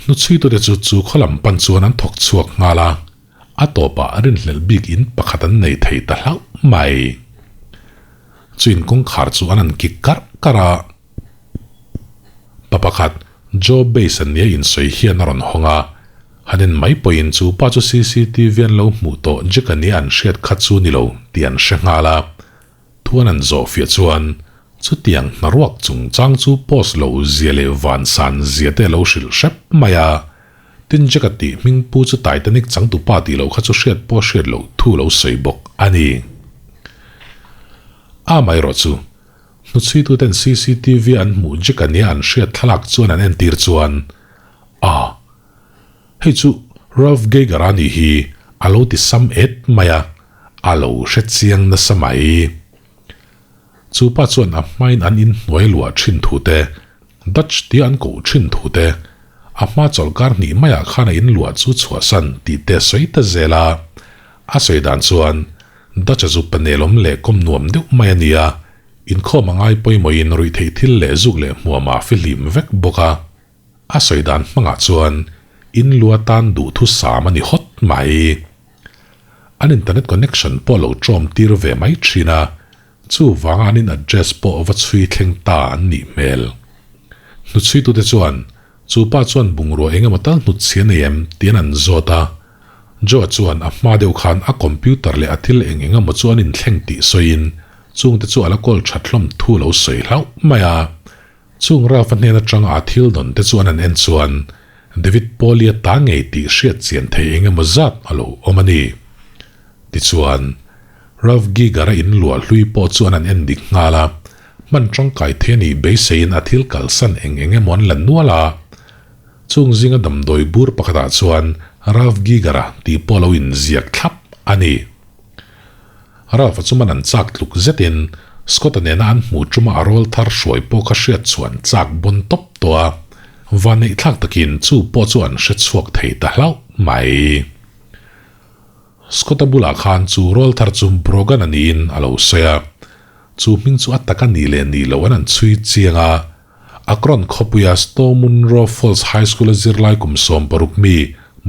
Hnuchhuitute chu chu khaw lam pan chuan an thawk chhuak nghal a, a tawpah rinhlelh bik in pakhat an nei thei ta hlauh mai. Chu in kawngkhar chu an han kik karh karh a. Pa pakhat, Joe Bass a nia insawi hian a rawn hawng a, han en mai pawhin chu pa chu cctv an lo hmuh tawh Jack a nia an hriat kha chu ni lo tih an hre nghal a. Thu an han zawh fiah chuan chutiang hnaruak chungchang chu post lo zia leh van san zia te a lo hrilh hrep mai a. Tin Jack a tih hming pu chu Titanic changtupa tih loh kha chu hriat pawh hriat loh thu lo sawi bawk a ni. Amaherawh chu Hnuchhuituten cctv an hmuh Jack a nia an hriat thlalak chuan an entir chuan, A, hei chu Ralph Geiger a nih hi, a lo ti sam et mai a, a lo hre chiang nasa mai. Chu pa chuan a hmain an inhnuai luah thin thu te, Dutch tia an koh thin thu te, a hma chawlhkar hnih maiah khan a inluah chu chhuahsan tih te a sawi ta zel a. A sawi dan chuan Dutch-a zu panel awm leh kawm nuam deuh mai a ni a, inkhawm a ngai pawimawhin ruihtheih thil leh zuk leh hmuam a fihlim vek bawk a. A sawi dan hmangah chuan in lu atan duhthu sam a ni hawt mai. An internet connection pawh a lo ṭawm tir ve mai ṭhin a, chuvanga an in address pawh va chhui thleng ta an nih hmel. Hnuchhuitute chuan chu pa chuan bungrua eng emaw tal hnutchhi a nei em tiin an zawt a. Joe-a chuan a hma deuh khan a computer leh a thil eng eng emaw chu an inthleng tih sawiin chungte chu a la kawl that hlawm thu a lo sawi hlauh mai a. Chung Ralph-a hnen atanga a thil dawn te chu an han en chuan David Pauli-a ta ngei tih hriat chian thei eng emaw zat a lo awm a ni. Tichuan, Ralph Giger-a inluah hlui pawh chu an han en dik nghal a, hman tangkai thei a nih beiseiin a thil kalsan eng eng emaw an la nual a. Chung zinga damdawi bur pakhatah chuan Ralph Giger-a tih pawh a lo inziak thlap a ni. Ralph-a chu man an chak tluk zetin Scott-a nena an hmuh tuma a rawl thar hruai pawh kha hriat chuan chak bawn tawp tawh a, vaneihthlak takin chu pawh chu an hre chhuak thei ta hlauh mai. Scott-a bulah khan chu rawl thar chu Brogan-a niin a lo sawi a, chu hming chu a tak a nih leh nih loh an an chhui chiang a, Akron khawpuia Stowe Munro Falls High School-a zirlai kum 16 mi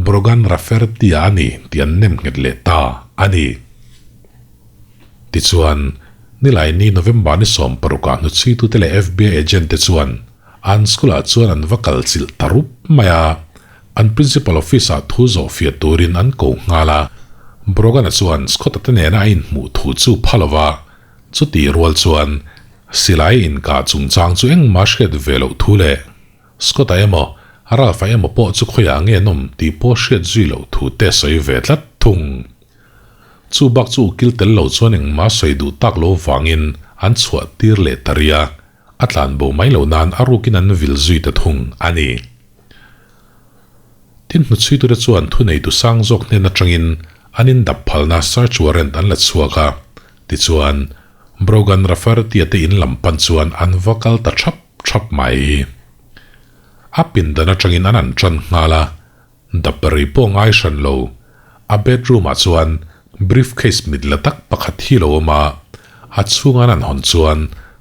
Brogan Rafferty-a a ni tih an nem nghet leh ta a ni. Tichuan, Nilaini November ni 16-ah hnuchhuitute leh FBI agent-te chuan an school-ah chuan an va kal chilh ta rup mai a, an principal office-ah thu zawh fiah turin an ko nghal a. Brogan-a chuan Scott-a te nena a inhmuh thu chu pha lova, Chutih rual chuan silai inkah chungchang chu engmah hriat ve loh thu leh Scott-a emaw Ralph-a emaw pawh chu khawiah nge an awm tih pawh hriat zui loh thu te sawi ve tlat thung. Chu bak chu ukil tel lo chuan engmah sawi duh tak lo vangin an chhuah tir leh ta ria, a tlan bo mai lo nan a rukin an vil zui ta thung a ni. Tin hnuchhuitute chuan thuneitu sang zawk hnen atangin an indap phalna search warrant an la chhuak a, tichuan Brogan Rafferty-a te in lam pan chuan an va kal ta thap thap mai. A pindan atangin an an tan nghal a, dap rei pawh ngai hran lo. A bedroom-ah chuan briefcase mit la tak pakhat hi lo awm a, a chhunga an an hawn chuan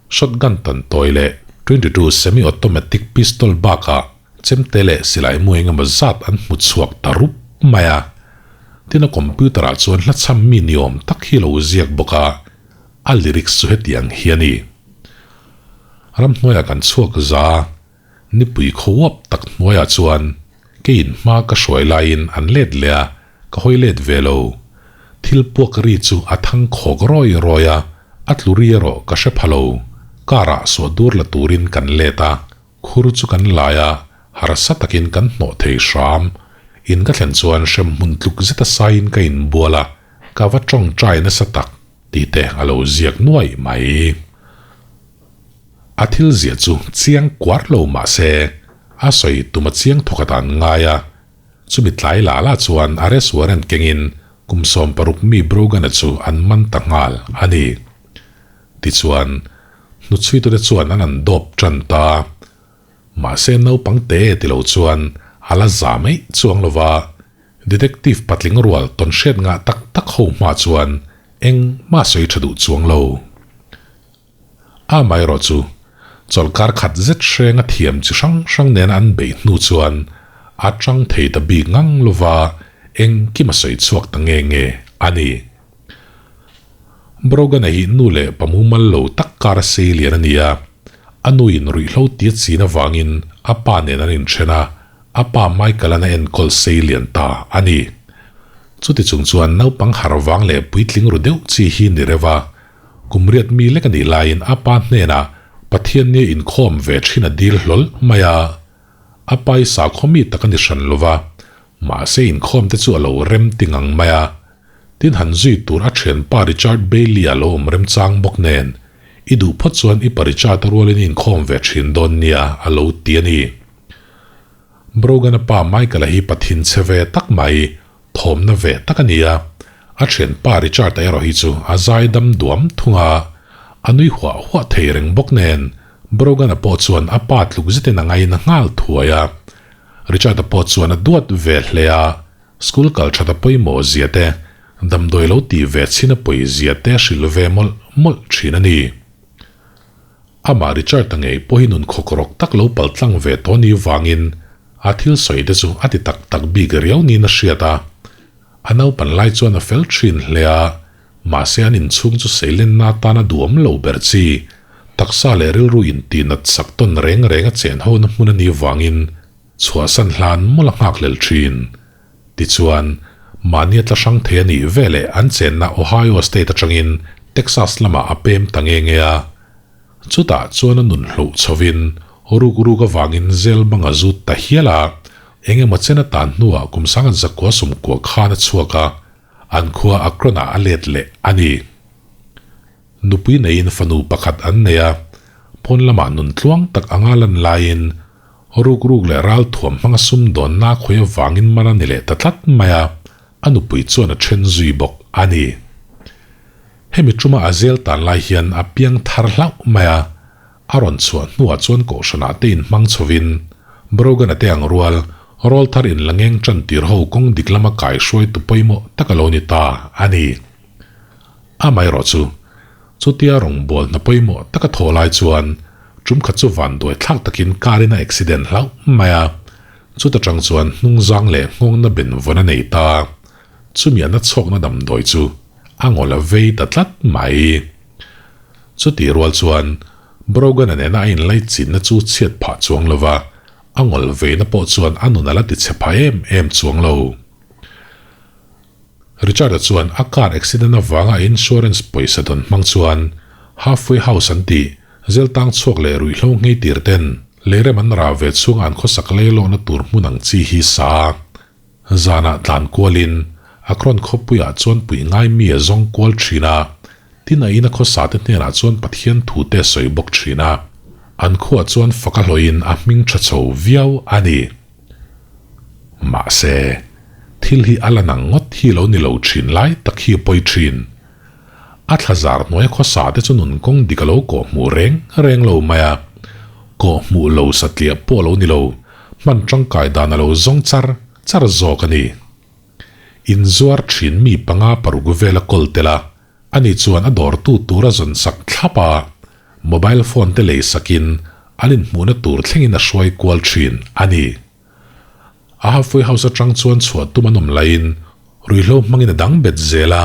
shotgun tantawi leh 22 semi-automatic pistol bakah Chemte leh silai mu engemaw zat an hmu chhuak ta rup mai a. Tin a computer ah chuan hla chham mi ni awm tak hi lo ziak bawk a, a lyrics chu hetiang hi a ni. Ramhnuaiah kan chhuak za a, nipui khaw uap tak hnuaiah chuan keiin hma ka hruai laiin an let leh a, ka hawi let ve lo. Thil puak ri chu a thang khawk rawi rawi a, a tlu ri erawh ka hre pha lo. Car ah suah dur la turin kan let a, Khur chu kan lai a, harsa takin kan hnawh thei hram. In ka thlen chuan hremhmun tluk zeta saiin ka inbual a, ka va tawngtai nasa tak tih te a lo ziak nuai mai. A thil ziah chu chiang kuar lo mah se, a sawi tum a chiang thawk atan ngai a. Chumi tlai lah lah chuan arrest warrant kengin kum 60 mi Brogan-a chu an man ta nghal a ni. Tichuan, hnuchhuitute chuan an an dawp tan ta. Mahse naupang te ti lo chuan a la za mai chuang lo va, detective patling rual tawn hriat ngah tak tak ho hma chuan engmah sawi tha duh chuang lo. Amaherawh chu, chawlhkar khat zet hrenga thiam chi hrang hrang nena an beih hnu chuan a tang thei ta bik ngang lo va, engkim a sawi chhuak ta nge nge a ni. Brogan-a hi nu leh pa mumal lo tak kar a sei lian a ni a, a nuin ruihhlo tia chin avangin a pa nen an inthen a, a pa Michael-a'n a enkawl sei lian ta a ni. Chuti chung chuan naupang har vang leh puitling ru deuh chi hi ni reuh a, kum riat mi lek a nih laiin a pa hnenah Pathian nia inkhawm ve thin a dil hlawl mai a, a pa i sakhaw mi tak a ni hran lo va, mahse inkhawm te chu a lo rem ti ngang mai a. Tin han zui tur a thianpa Richard Bailey-a lo awm remchang bawk nen, I duh phawt chuan i pa Richard-a rualin i inkhawm ve thin dawn nia, a lo ti a ni. Brogan-a pa Michael-a hi pathin che ve tak mai, thawmna ve tak a ni a. A thianpa Richard-a erawh hi chu a zaidam duam thung a, a nui huah huah thei reng bawk nen, Brogan-a pawh chuan a pa tluk zetin a ngaina nghal thuai a. Richard-a pawh chuan a duat ve hle a. School kal that a pawimawh zia te, damdawi lo tih ve chhin a pawi zia te a hrilh ve mawlh mawlh thin a ni. Amah Richard-a ngei pawhin nun khawkrawk tak lo pal tlang ve tawh ni vangin a thil sawi te chu a ti tak tak bik riau niin a hriat a. A naupan lai chuan a fel thin hle a, mahse an inchhung chu seilenna atan a duhawm lo ber chi, taksa leh rilru intihnat sak tawn reng reng a chen hona hmun a nih vangin Chhuahsan hlan mawlh a nghakhlel thin. Tichuan, Mahnia tla hrang thei a nih veleh an chenna Ohio State atangin Texas lamah a pem ta nge nge a. Chutah chuan a nun hloh chhovin ruk ruk avangin zel bang a zut ta hial a, eng emaw chen a tan hnuah kum sangan zakua sawmkua khan a chhuak a, an khua Akron-ah a let leh a ni. Nupui neiin fanu pakhat an nei a, pawn lamah nun tluang tak anga lan laiin ruk ruk leh ral thuam hmanga sumdawnna khawi avangin man a ni leh ta tlat mai a, a nupui chuan a then zui bawk a ni. Hemi tuma a zel tan lai hian a piang thar hlauh mai a, a rawn chhuah hnuah chuan kohhranah te inhmang chhovin Brogan-a te ang rual rawl thar inlangeng tan tir ho kawng dik lama kaihruaitu pawimawh tak a lo ni ta a ni. Amaherawh chu, chutia rawngbâwl hna pawimawh taka thaw lai chuan ṭum khat chu vanduai thlâk takin car in a accident hlauh mai a, chuta ṭang chuan hnungzâng leh nghawngna benvawn a nei ta. Chumi a nachhawkna damdawi chu a ngawl a vei ta tlat mai. Chutih rual chuan Brogan-a nena a inlaichinna chu chhiat phah chuang lo va, a ngawl veina pawh chuan a nun a la tichhe phah em em chuang lo. Richard-a chuan a car accident avanga insurance pawisa dawn hmang chuan Halfway House an tih zeltang chhuak leh ruihhlo nghei tir ten leirem an rah ve chhunga an khawsak leilawhna tur hmun ang chi hi sa a. Zanah tlan kualin Akron khawpuiah chuan puih ngai mi a zawng kual thin a, tin a ina khawsa te hnenah chuan Pathian thu te a sawi bawk thin a. An khuah chuan fak a hlawhin a hming tha chho viau a ni. Mahse, thil hi a la nang ngawt hi lo ni lo thin lai tak hi a pawi thin. A thla zar hnuaia khawsa te chu nun kawng dik a lo kawh hmuh reng reng lo mai a, kawh hmuh lo satliah pawh a lo ni lo, hman tangkai dan a lo zawng char char zawk a ni. Inzuar thin mi panga paruk vel a kawl tel a, ani chuan a dawrtu tur a zawn sak thlap a, mobile phone te lei sakin an inhmuhna tur thlengin a hruai kual thin a ni. A halfway house atang chuan chhuah tum an awm laiin ruihhlo hmangin a dang bet zel a,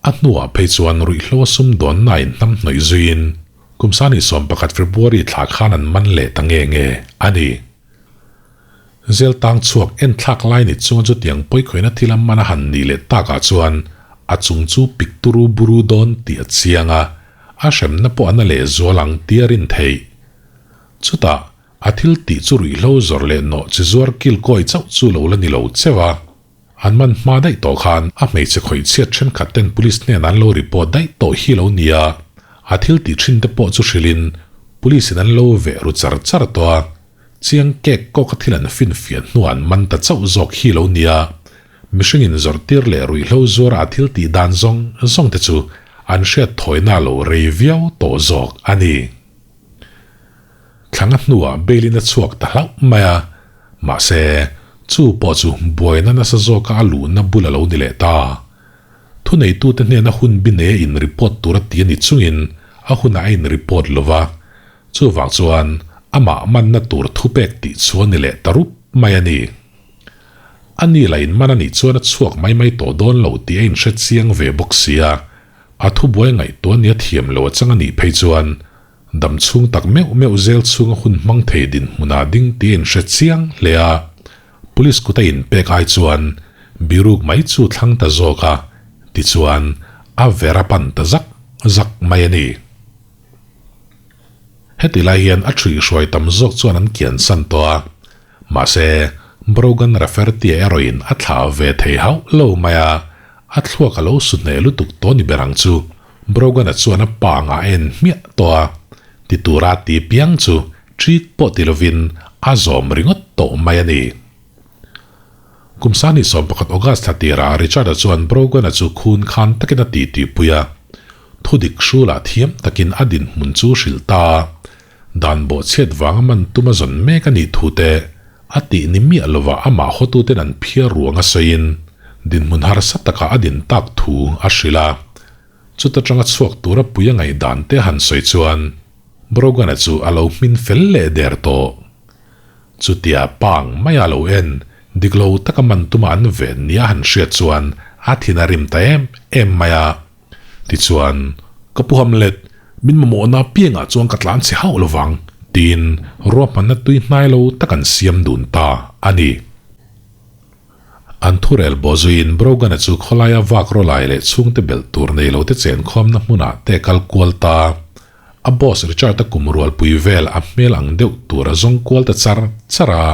a hnuah phei chuan ruihhlo a sumdawnna a inhnamhnawih zuiin kum sani 11 February thla khan an man leh ta nge nge a ni. Zel tang chhuak en thlak lai ni chunga chutiang pawikhawina thil a man a han nih leh takah chuan a chung chu pik turu buru dawn tih a chiang a, a hremna pawh a na lehzual ang tih a rin theih. Chutah a thil tih chu ruihhlo zawrh leh nawh chi zuar kil kawi chauh chu lo la ni lo cheu a. An man hma daih tawh khan a hmeichhe khawih chhiat thenkhat ten police hnenah an lo report daih tawh hi lo nia, a thil tih thin te pawh chu hrilhin police in an lo veh ru char char tawh a, chiang kek kawk a thil an finfiah hnuah an man ta chauh zawk hi lo nia, mihring in zawrh tir leh ruihhlo zuara a thil tih dan zawng zawng te chu an hriat thawina lo rei viau tawh zawk a ni. Thlanga hnuah bail in a chhuak ta hlauh mai a, mahse, chu pawh chu buaina nasa zawka a luhna bul a lo ni leh ta. Thuneitute hnena hun bi nei a in report tur a ti a ni chungin a hunah a in report lo va, chuvang chuan amah manna tur thupek tih chu a ni leh ta rup mai a ni. A ni lah in man a nih chuan a chhuak mai mai tawh dawn lo tih a inhre chiang ve bawk sia, a thubuai ngaihtuah nia thiam lo a chang a nih phei chuan Dam chhung tak meuh meuh zel chhunga hun hmang thei dinhmunah ding tih a inhre chiang hle a, Police kut a inpek ai chuan biruk mai chu thlang ta zawk a, tichuan a ver a pan ta zak zak mai a ni. Heti lai hian a ṭhuihhruai tam zawk chuan an kiansan tawh a, mahse Brogan Rafferty-a erawhin a thlah ve thei hauh lo mai a, a thluak a lo su hneh lutuk tawh ni ber ang chu. Brogan-a chuan a pa angah a en hmiah tawh a, ti tura ti piang chu ṭik pawh ti lovin a zawm ringawt tawh mai a ni. Kum sani 11 August thla tirah Richard-a chuan Brogan-a chu khun khan takin a titipui a, thudik hrulah thiam takin a dinhmun chu hrilh ta a, dan bawhchhiat vanga man tum a zawn mek a nih thu te a tih ni miah lovah amah hawtuten an phiar ruang a sawiin dinhmun harsa takah a din tak thu a hrilh a. Chuta tanga chhuak tura pui a ngaihdan te han sawi chuan Brogan-a chu a lo hmin fel leh der tawh. Chutia pang maia lo en dik lo taka man tuma an ven nia han hriat chuan a thin a rim ta em em mai a. Tichuan, Ka pu Hamlet, min mamawhna piangah chuan ka tlan chhe hauh lovang, tiin ruahmanna tui hnai lo tak an siam dun ta a ni. An thurel bawhzuiin Brogan-a chu khawlaia vak rawlai leh chhungte belh tur nei lote chenkhawmna hmunah te kal kual ta. A boss Richard-a kum rualpui vel a hmel ang deuh tur a zawng kual ta char char a,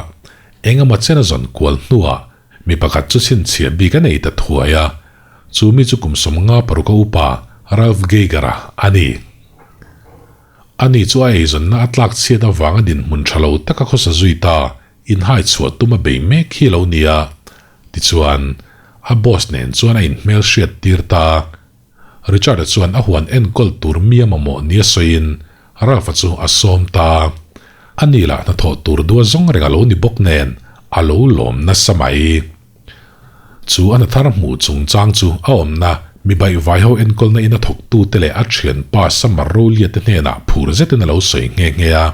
eng emaw chen a zawn kual hnuah mi pakhat chu chhinchhiah bik a nei ta thuai a, chu mi chu kum 56 a upa Ralph Geiger-a a ni. Ani chu a eizawnna a tlak chhiat avanga dinhmun tha lo taka khawsa zui ta inhai chhuah tum a bei mek hi lo nia. Tichuan, a boss nen chuan a inhmel hriat tir ta. Richard-a chuan a huan enkawl tur mi a mamawh nia sawiin Ralph-a chu a sawm ta. Ani lah hnathawh tur dua zawng reng a lo ni bawk nen a lo lawm nasa mai. Chu a hnathar hmuh chungchang chu a awmna mi baihvai ho enkawlna ina thawktute leh a thianpa Samar Rolia te hnenah phur zetin a lo sawi nghe nghe a.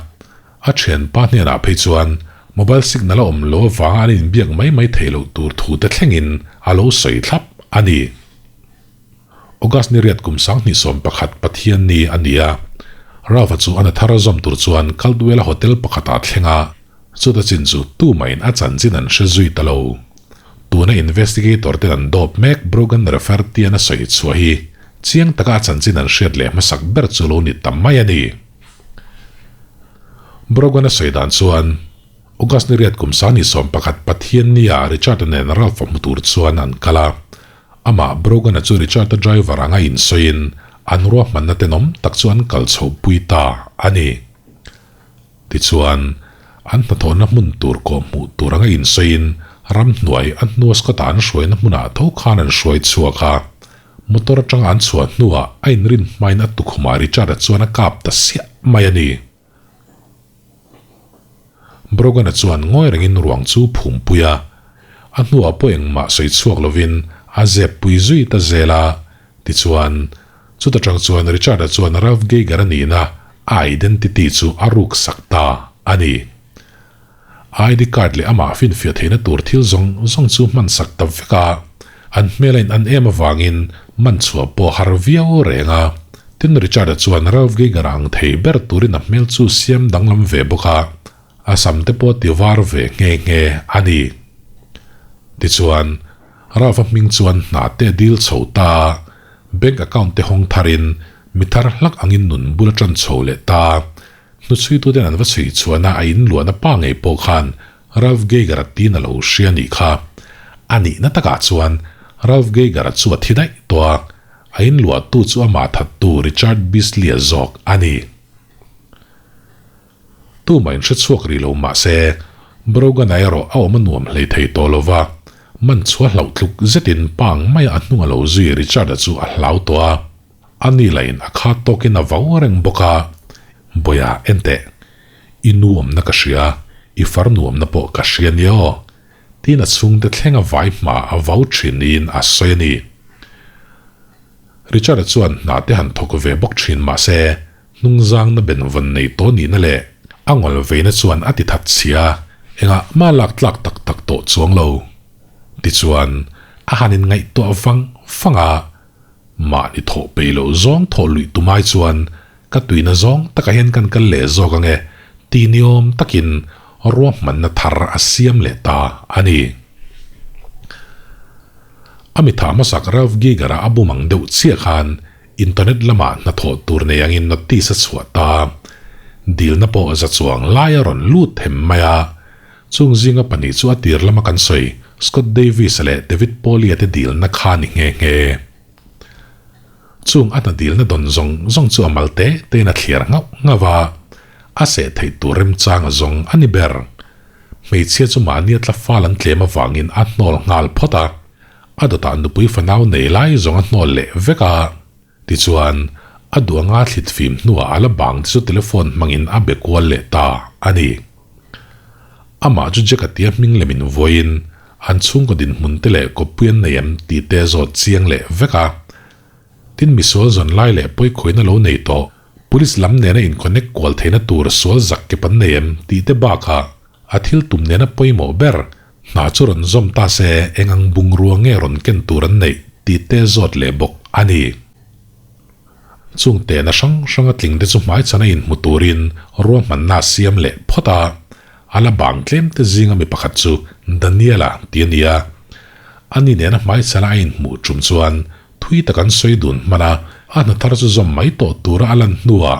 A thianpa hnenah phei chuan mobile signal a awm lo avanga an inbiak mai mai theih loh tur thu te thlengin a lo sawi thlap a ni. August ni riat kum 2011 Pathianni a ni a, Ralph-a chu a hnathar zawm tur chuan Caldwell-a hotel pakhatah thleng a, Chuta chin chu tumahin a chanchin an hre zui ta lo. Tuna investigator ten an dawp mek Brogan Rafferty-an a sawi chhuah hi chiang taka a chanchin an hriat leh hmasak ber chu lo ni ta mai a ni. Brogan a sawi dan chuan August ni riat kum 2011 Pathiannia Richard-a nen Ralph-a hmu tur chuan an kal a. Amah Brogan-a chu Richard-a driver anga insawiin an ruahmanna tenawm tak chu an kal chhohpui ta a ni. Tichuan, an hnathawhna hmun tur kawh hmuh tur anga insawiin ramhnuai a hnua Scott-a an hruaina hmunah tho khan an hruai chhuak a. Motor atanga an chhuah hnuah a inrin hmain a tukhumah Richard-a chuan a kap ta siah mai a ni. Brogan-a chuan ngawi rengin ruang chu phumpui a, a hnuah pawh engmah sawi chhuak lovin a zep pui zui ta zel a. Tichuan, chuta tang chuan Richard-a chuan Ralph Geiger a nihna a identity chu a ruk sak ta a ni. A ID card leh amah finfiah theihna tur thil zawng zawng chu hman sak ta vek a, an hmel a in an em avangin man chhuah pawh har viau reng a. Tin, Richard-a chuan Ralph Geiger-a ang thei ber turin a hmel chu siam danglam ve bawk a, a sam te pawh ti var ve nghe nghe a ni. Tichuan, Ralph-a hming chuan hna te a dil chho ta a, bank account te hawng tharin mi thar hlak angin nun bul a tan chho leh ta. Hnuchhuituten an va chhui chhuahna a inluahna pa ngei pawh khan Ralph Geiger-a tin a lo hria nih kha. A nihna takah chuan Ralph Geiger-a chu a thi daih tawh a, a inluahtu chu amah thattu Richard Beasley-a zawk a ni. Tumah in hre chhuak rih lo mah se, Brogan-a erawh a awm a nuam hlei thei tawh lo va, man chhuah hlauh tluk zetin pang maia a hnung a lo zui Richard-a chu a hlau tawh a. A ni lahin a khat tawkin a vau reng bawk a, Bawiha enteh, i nu awmna ka hria, i far nu awmna pawh ka hria nia aw, tiin a chhungte thleng a vai hma a vau thin niin a sawi a ni. Richard-a chuan hna te han thawk ve bawk thin mah se, Hnungzangna benvawn nei tawh nihna leh a ngawl veina chuan a ti that chhia, engah mah lak tlak tak tak tawh chuang lo. Tichuan, a han inngaihtuah vang vang a, mahni thawh peih loh zawng thawh luih tumai chuan ka tuina zawng takah hian kan kal leh zawk ange ti niawm takin ruahmanna thar a siam leh ta a ni. A mitha hmasak Ralph Giger-a a bum ang deuh chiah khan Internet lamah hnathawh tur nei angin notice a chhuah ta. Dilna pawh za chuang lai a rawn lut them mai a. Chung zinga pahnih chu a tir lama kan sawi Scott Davis-a leh David Pauley-a te dilna kha ni nghe nghe. Chung a hna dilna dawn zawng zawng chu a mal te tein a thliar nghauh nghauh a, a seh theih tur remchang a zawng a ni ber. Hmeichhia chu mahni a tla fal an tlem avangin a hnawl nghal phawt a. A dawtah nupui fanau nei lai zawng a hnawl leh vek a, tichuan a duh anga thlit fim hnuah a la bang te chu telephone hmangin a be kual leh ta a ni. Amah chu Jack-a tia hming lemin vawiin an chhungkaw dinhmun te leh kawppui an nei em tih te a zawt chiang leh vek a. Tin misual zawn lai leh pawikhuaina lo nei tawh police lam nena in-connect kual theihna tur sual zak kep an nei em tih te bakah a thil tum nena pawimawh ber Hna chu rawn zawm ta se eng ang bungrua nge rawn ken tur an neih tih te zawt leh bawk a ni. Chung tehna hrang hranga tling te chu hmaichhana inhmu turin ruahmanna a siam leh phawt a, a la bang tlem te zinga mi pakhat chu Daniela ti a ni a. Ani nena hmaichhana a inhmuh tum chuan thui tak an sawi dun hman a, a hna thar chu zawm mai tawh tura a lan hnuah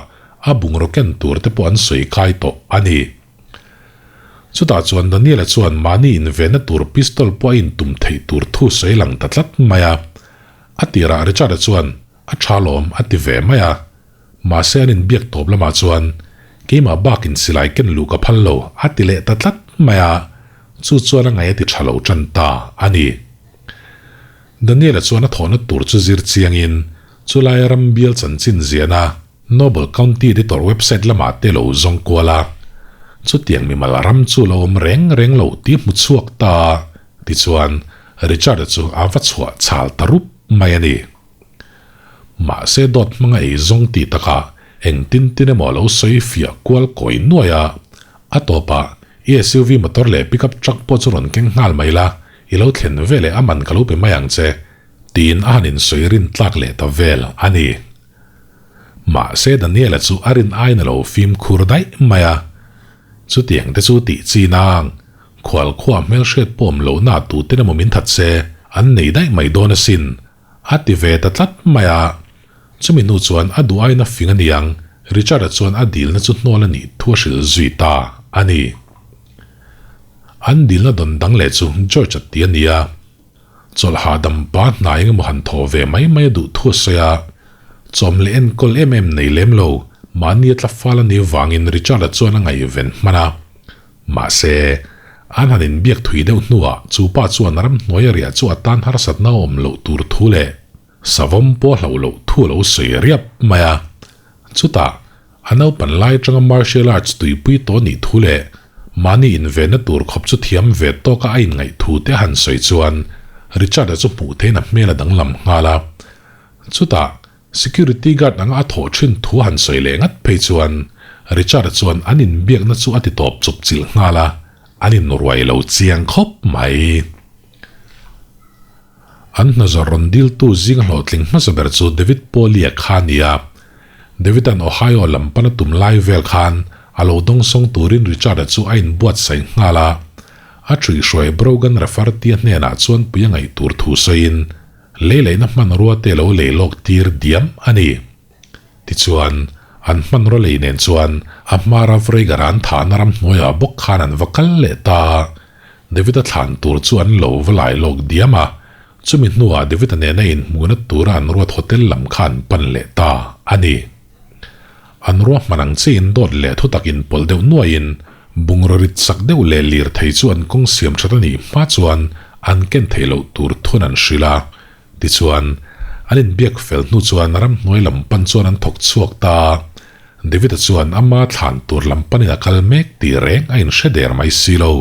a bungraw ken tur te pawh an sawi kai tawh a ni. Chutah chuan Daniel-a chuan mahni invenna tur pistol pawh a intum theih tur thu sawi lang ta tlat mai a. A tirah Richard-a chuan a tha lawm a ti ve mai a. Mahse an inbiak tawp lamah chuan keimah bakin silai ken luh ka phal lo a ti leh ta tlat mai a, chu chuan a ngaih a ti tha lo tan ta a ni. Daniel-a chuan a thawhna tur chu zir chiangin chulai ram bial chanchin ziahna Noble County Editor website lamah te lo zawng kual a, chutiang mimal ram chu lo awm reng reng lo tih hmu chhuak ta a, tichuan Richard-a chu a va chhuah chhal ta rup mai a ni. Mahse dawt hmanga ei zawng tih takah engtin tin emaw a lo sawi fiah kual kawi nuai a, a tawpah i SUV motor leh pickup truck pawh chu rawn keng nghal mai la, i lo thlen veleh a man ka lo pe mai ang che, tiin a han insawi rin tlak leh ta vel a ni. Mahse Daniela chu a rin aiin a lo fimkhur daih mai a, chutiang te chu tih chi nang, khual khuaa hmelhriat pawh awm lohna tuten emaw min that se, an nei daih mai dawn asin, a ti ve ta tlat mai a. Chumi hnu chuan a duh aiin a fing a niang, Richard-a chuan a dilna chu hnawl a nih thu a hrilh zui ta a ni. An dilna dawn dang leh chu George-a ti a ni a. Chawlh hahdam pa hna eng emaw han thaw ve mai mai a duh thu a sawi a, chawm leh enkawl em em nei lem lo, mahni a tla fal a nih vangin Richard-a chuan a ngaihven hman a. Mahse, an han inbiak thui deuh hnuah chu pa chuan ramhnuai a riah chu a tan harsatna a awm loh tur thu leh savawm pawh a hlauh loh thu a lo sawi riap mai a. Chutah, a naupan lai atanga martial arts tuipui tawh nih thu leh mahni invenna tur khawp chu thiam ve tawka a inngaih thu te a han sawi chuan Richard-a chu hmuh theihin a hmel a danglam nghal a. Chutah, security guard anga a thawh thin thu a han sawi leh ngat phei chuan Richard-a chuan an inbiakna chu a ti tawp chawp chilh nghal a, an inruai lo chiang khawp mai. An hna zawrh rawn diltu zing hlawhtling hmasa ber chu David Paul-i-a kha a ni a. David-a'n Ohio lam pana tum lai vel khan a lo dawngsawng turin Richard-a chu a inbuatsaih nghal a. A ṭhuihhruai Brogan Rafferty-a hnenah chuan pui a ngaih tur thu sawiin leileihna hmanrua te lo lei lawk tir diam a ni. Tichuan, an hmanraw lei nen chuan a hma Ravreiger-a an thahna ramhnuaiah bawk khan an va kal leh ta a. David-a thlan tur chu an lo va lai lawk diam a, chumi hnuah David-a nena inhmuhna tura an ruat hotel lam kha an pan leh ta a ni. An ruahman ang chiahin dawt leh thutak inpawlh deuh nuaiin bungraw rit sak deuh leh lirthei chu an kawng siam that a nih hma chuan an ken theih loh tur thun an hrilh a. Tichuan, an inbiak fel hnu chuan ramhnuai lam pan chuan an thawk chhuak ta a, David-a chuan ama thlan tur lam panin a kal mek tih reng a inhre der mai si lo.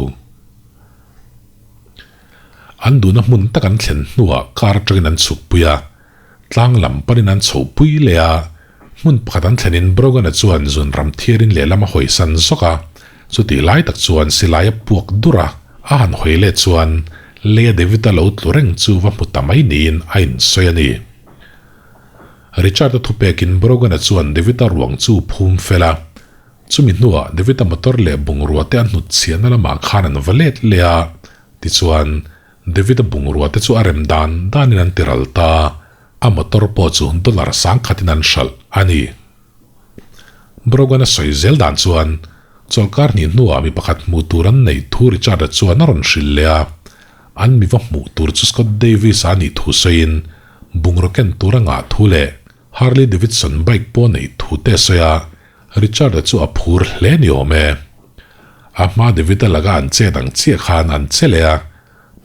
An duhna hmun tak an thlen hnuah car atangin an chhukpui a, tlang lam panin an chhohpui leh a, hmun pakhat an thlenin Brogan-a chuan zun ram thiarin lehlam a hawisan zawk a, chutih lai tak chuan silai a puak dur a, a han hawi leh chuan leia David-a lo tlu reng chu va hmu ta mai niin a insawi a ni. Richard-a thupekin Brogan-a chuan David-a ruang chu phum fel a, chumi hnuah David-a motor leh bungrua te a hnut chhiahna lamah khan an va let leh a, tichuan David-a bungrua te chu a rem dan danin an ti ral ta, a motor pawh chu dollar sangkhatin an hralh a ni. Brogan-a sawi zel dan chuan chawlhkar hnih hnuah mi pakhat hmuh tur an neih thu Richard-a chuan a rawn hrilh leh a, an mi va hmuh tur chu Scott Davis-a a nih thu sawiin bungraw ken tur a ngah thu leh Harley Davidson bike pawh neih thu te a sawi a, Richard-a chu a phur hle ni awm e. A hma David-a laka an chet ang chiah khan an che leh a,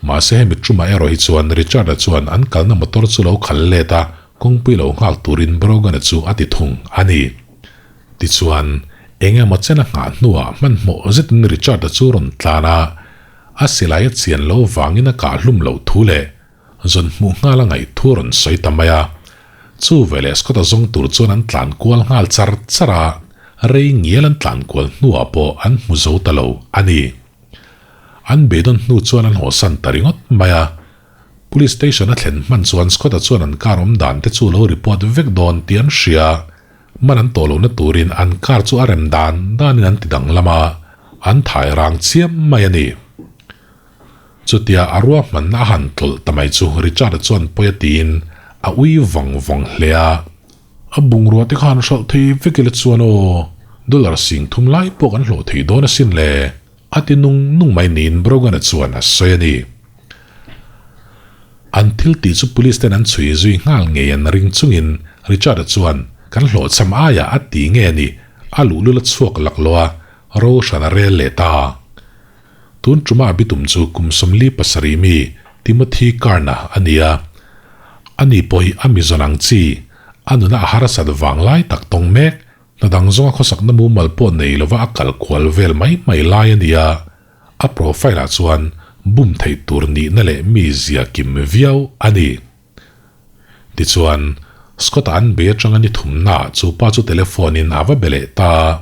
mahse hemi tumah erawh hi chuan Richard-a chuan an kalna motor chu lo khal let a, kawngpui lo nghak turin Brogan-a chu a ti thung a ni. Tichuan, eng emaw chen a nghah hnuah hmanhmawh zetin Richard-a chu rawn tlan a, a silai a chian lo vangin a kah hlum loh thu leh Zawn hmuh nghal a ngaih thu rawn sawi ta mai a. Chu veleh Scott-a zawng tur chuan an tlan kual nghal char char a, rei ngial an tlan kual hnuah pawh an hmu zo ta lo a ni. An beidawn hnu chuan an hawsan ta ringawt mai a. Police station a thlen hman chuan Scott-a chuan an car awm dan te chu lo report vek dawn tih an hria. Man an tawh lohna turin an car chu a rem dan danin an ti danglam a, an thai rang chiam mai a ni. Chutia a ruahmanna a han tlawlh ta mai chu Richard-a chuan pawi a tiin a ui vawng vawng hle a. A bungrua te khan hralh thei vek ila chuan aw, dollar sing thum lai pawh kan hlawh thei dawn asin le, a ti nung nung mai niin Brogan-a chuan a sawi a ni. An thil tih chu police ten an chhui zui nghal ngei an ring chungin Richard-a chuan kan hlawhchham aiah a ti nge a ni, a luhlul a chhuak laklawh a, ro hran a rel leh ta. Tun tuma a bitum chu kum 47 mi Timothy Karna a ni a. Ani pawh hi a mizawn ang chi, a nuna a harsat vang lai tak tawng mek, hna dang zawnga khawsakna mumal pawh nei lova a kal kual vel mai mai lai a ni a. A profile ah chuan bum theih tur nihna leh mizia kim viau a ni. Tichuan, Scott-a an bei atanga ni thumnaah chu pa chu telephone-in a va be leh ta a,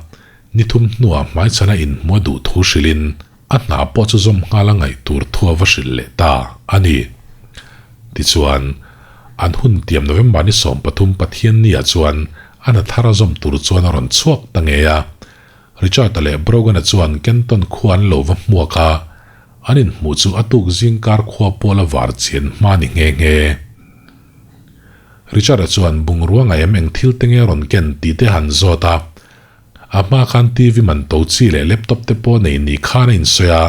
ni thum hnuah hmaichhana inhmuh a duh thu hrilhin a hna pawh chu zawm nghal a ngaih tur thu a va hrilh leh ta a ni. Tichuan, an hun tiam November ni 13 Pathianni-ah chuan a hna thar a zawm tur chuan a rawn chhuak ta ngei a. Richard-a leh Brogan-a chuan Kenton khua an lo va hmuak a, An inhmuh chu a tuk zingkar khua pawh la var chian hma ni nghe nghe. Richard-a chuan bungrua ngaih em eng thil te nge rawn ken tih te han zawt a. A hma khan TV man to chi leh laptop te pawh nei ni khan a insawi a,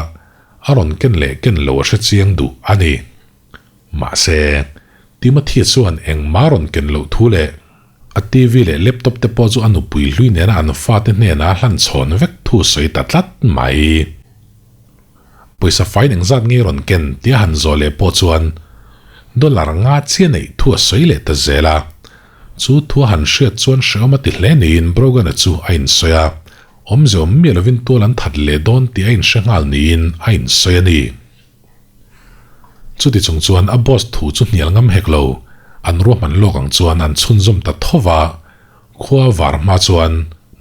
a rawn ken leh ken lo a hre chiang duh a ni. Mahse, Timothy-a chuan engmah rawn ken loh thu leh a TV leh laptop te pawh chu a nupui hlui nena an fate hnenah a hlan chhawn vek thu sawi ta tlat mai. Pawisa fai engzat nge rawn ken tia han zawh leh pawh chuan dollar nga chiah neih thu a sawi leh ta zel a. Chu thu a han hriat chuan hrehawm a ti hle niin Brogan-a chu a insawi a, awmze awm miah lovin tual an that leh dawn tih a inhre nghal niin a insawi a ni. Chuti chung chuan a boss thu chu hnial ngam hek lo, an ruahman lawk ang chuan an chhunzawm ta tho va, khua var hma chuan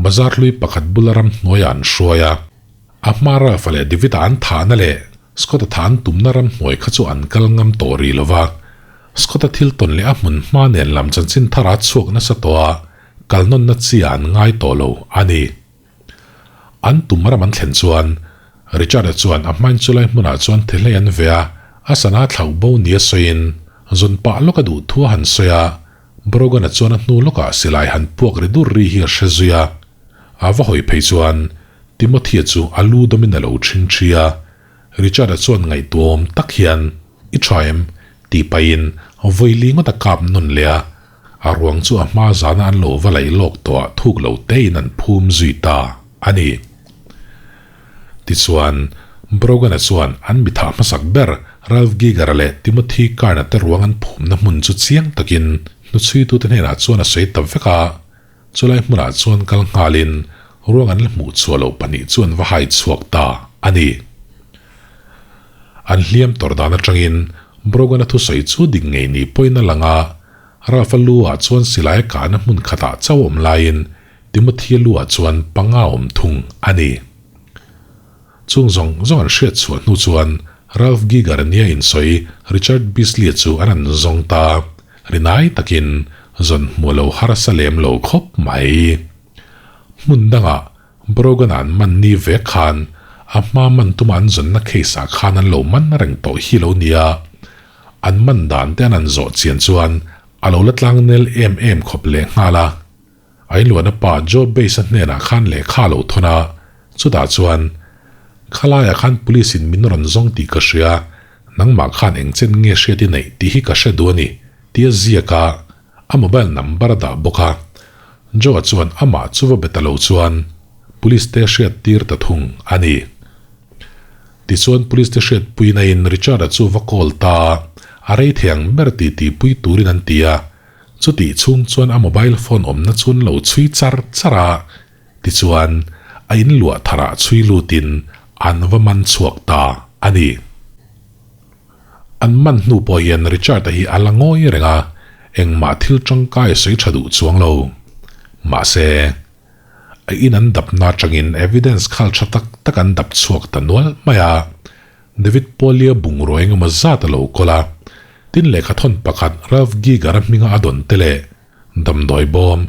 bazar hlui pakhat bula ramhnuaiah an hruai a. A hma Ralph-a leh David-a an thahna leh Scott-a thah an tumna ramhnuai kha chu an kal ngam tawh rih lo va. Scott-a thil tawn leh a hmun hma nen lam chanchin thar a chhuak nasa tawh a, kal nawnna chi ah an ngai tawh lo a ni. An tum ram an thlen chuan Richard-a chuan a hmain chulai hmunah chuan thehlei an ve a, a sana thlauh bo nia sawiin zawn pah lawk a duh thu a han sawi a, Brogan-a chuan a hnu lawkah silai han puak ri dur ri hi a hre zui a. A va hawi phei chuan Timothy-a chu a lu dawmin a lo ṭhing ṭhi a, Richard-a chuan ngaihtuahawm tak hian, I ṭha em? tih pahin vawi ngawt a kap nawn leh a, a ruang chu a hma zana an lo va laih lawk tawhah thuk lo tein an phum zui ta a ni. Tichuan, Brogan-a chuan an mithah hmasak ber Ralph Giger-a leh Timothy Kern-a te ruang an phumna hmun chu chiang takin hnuchhuitute hnenah chuan a sawi ta vek a, Chulai hmunah chuan kal nghalin ruang an la hmuh chhuah loh pahnih chu an va hai chhuak ta a ni. An hliam tawrh dan atangin Brogan-a thusawi chu dik ngei ni pawhin a lang a, Ralph-a lu-ah chuan silai a kahna hmun khatah chauh awm laiin Timothy-a lu-ah chuan panga awm thung a ni. Chung zawng zawng an hriat chhuah hnu chuan Ralph Giger nia insawi Richard Beasley-a chu an an zawng ta. Rinai takin zawn hmuh lo harsa lem lo khawp mai. Hmun dangah Brogan-a an man ni ve khan a hma man tuma an zawnna case-ah khan an lo man reng tawh hi lo nia. An man dan te an an zawh chian chuan a lo la tlangnel em em khawp lehnghal a. A inluahna pa Joe Bass-a hnenah khan lehkha a lo thawn a, chutah chuan, Khalaiah khan police in min rawn zawng tih ka hria, nangmah khan eng chen nge hriat i neih tih hi ka hre duh a ni, tih a ziak a, a mobile number a dah bawk a. Joe-a chuan amah chu va be ta lo chuan police te hriat tir ta thung a ni. Tichuan police te hriatpuina in Richard-a chu va call ta a, a rei thei ang ber tih tihpui turin an ti a, Chutih chhung chuan a mobile phone awmna chu an lo chhui char char a, tichuan a in luah tharah chhui lutin an va man chhuak ta a ni. An man hnu pawh hian Richard-a hi a la ngawi reng a, engmah thil tangkai a sawi tha duh chuang lo. Mahse, a in an dapna atangin evidence khal tha tak tak an dap chhuak ta nual mai a, David Pawlia bungrua engemaw zat a lo kawl a, tin lehkha thawn pakhat Ralph Giger-a hminga a dawn te leh damdawi bawm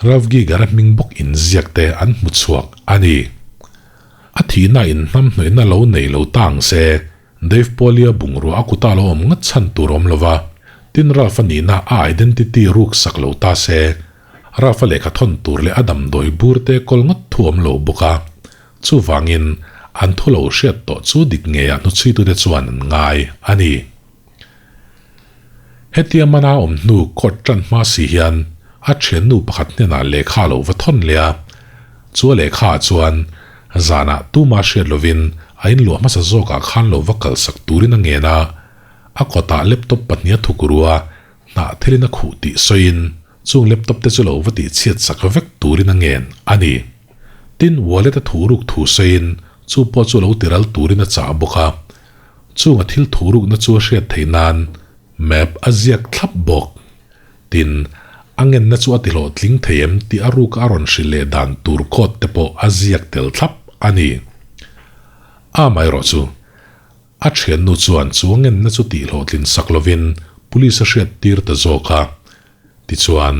Ralph Giger-a hming bawk inziak te an hmu chhuak a ni. A thihna in hnamhnawihna lo nei lo ta ang se. Dave Pawlia bungrua a kuta lo awm ngat chhan tur awm lova, tin Ralph-a nihna a identity ruk sak lo ta se, Ralph-a lehkha thawn tur leh a damdawi bur te kawl ngawt thu awm lo bawk a. Chuvangin, an thu lo hriat tawh chu dik ngeiah hnuchhuitute chuan an ngai a ni. Hetia mana awm hnu court tan hma si hian a thiannu pakhat hnenah lehkha a lo va thawn leh a, chu a lehkhaah chuan zanah tuma hriat lovin a inluah hmasa zawkah khan lo va kalsak turin a ngen a, a kawtah laptop pahnih a thuk ru a, hnah thelin a khuh tih sawiin chung laptop te chu lo va tihchhiat sak vek turin a ngen a ni. Tin, wallet a thuhruk thu sawiin chu pawh chu lo tiral turin a chah bawk a. Chung a thil thurukna chu a hriat theih nan map a ziak thlap bawk. Tin, a ngenna chu a tihlawhtling thei em tih a ruka a rawn hrilh leh dan tur code te pawh a ziak tel thlap a ni. Amaherawh chu, a thiannu chuan chu a ngenna chu tihhlawhtlin sak lovin police a hriat tir ta zawk a. Tichuan,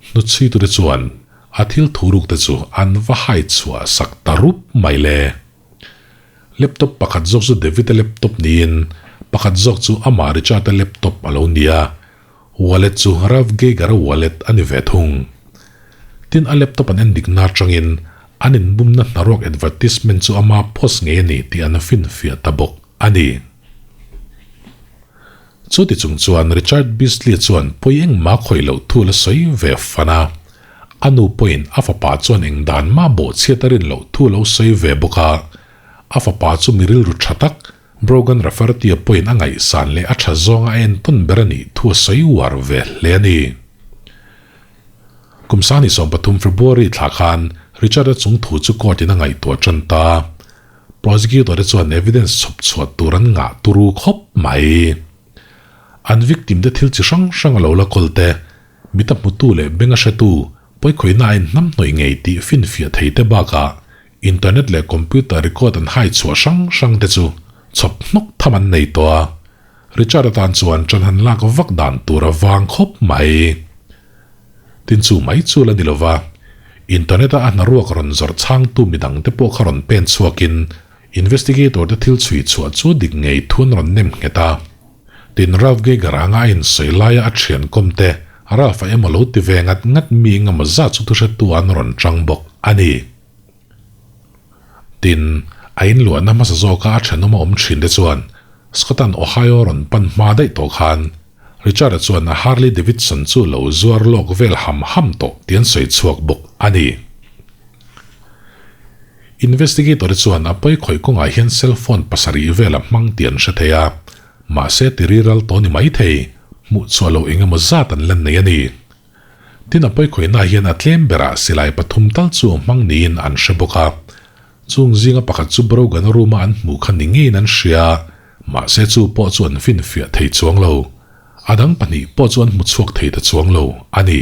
hnuchhuitute chuan a thil thurukte chu an va hai chhuah sak ta rup mai le. Laptop pakhat zawk chu David-a laptop niin pakhat zawk chu amah Richard-a laptop a lo ni a, wallet chu Ralph Geiger-a wallet a ni ve thung. Tin, a laptop an endikna atangin an inbumna hnaruak advertisement chu ama post ngei a ni tih an finfiah ta bawk a ni. Chuti chung chuan Richard Beasley-a chuan pawi engmah khawih loh thu la sawi ve fan a. A nu pawhin a fapa chuan eng dan mah bawhchhiat a rin loh thu lo sawi ve bawk a. A fapa chu mi rilru tha tak, Brogan Rafferty-a pawhin a ngaihsan leh a tha zawnga a entawn ber a nih thu a sawi uar ve hle a ni. Kum 2013 February thla khan Richard-a chung thu chu court-in a ngaihtuah tan ta. Prosecutor te chuan evidence chhawp chhuah tur an ngah turu khawp mai. An victim te thil chi hrang hrang a lo la kawl te, mita hmutu leh benga hretu, pawikhawihna a inhnamhnawih ngei tih finfiah thei te bakah internet leh computer record an hai chhuah hrang hrang te chu chhawp hnawk tham an nei tawh a. Richard atan chuan ṭan han lak vak dan tur a vang khawp mai. Tin chu mai chu la ni lova, internet-a a hnaruak rawn zawrh chhangtu midangte pawh kha rawn pen chhuakin investigator te thil chhui chhuah chu dik ngei thu an rawn nem nghet a. Tin Ralph Geiger anga a insawi laia a thian kawm te Ralph-a emaw lo ti ve ngat ngat mi engemaw zat chu thuhretu an rawn chang bawk a ni. Tin, a inluahna hmasa zawka a thenawm a awm thin te chuan Scott-a'n Ohio rawn pan hma daih tawh khan Richard-a chuan a Harley Davidson chu lo zuar lawk vel ham ham tawh tih an sawi chhuak bawk a ni. Investigator-te chuan a pawi khawih kawngah hian cell phone pasarih vel a hmang tih an hre thei a, mahse tiriral tawh ni mai thei, hmuh chhuah loh eng emaw zat an la nei a ni. Tin, a pawikhawihna hian a tlem berah silai pathum tal chu a hmang niin an hre bawk a. Chung zinga pakhat chu Brogan-a room-a an hmuh kha ni ngeiin an hria, mahse chu pawh chu an finfiah thei chuang lo. A dang pahnih pawh chu an hmu chhuak thei ta chuang lo a ni.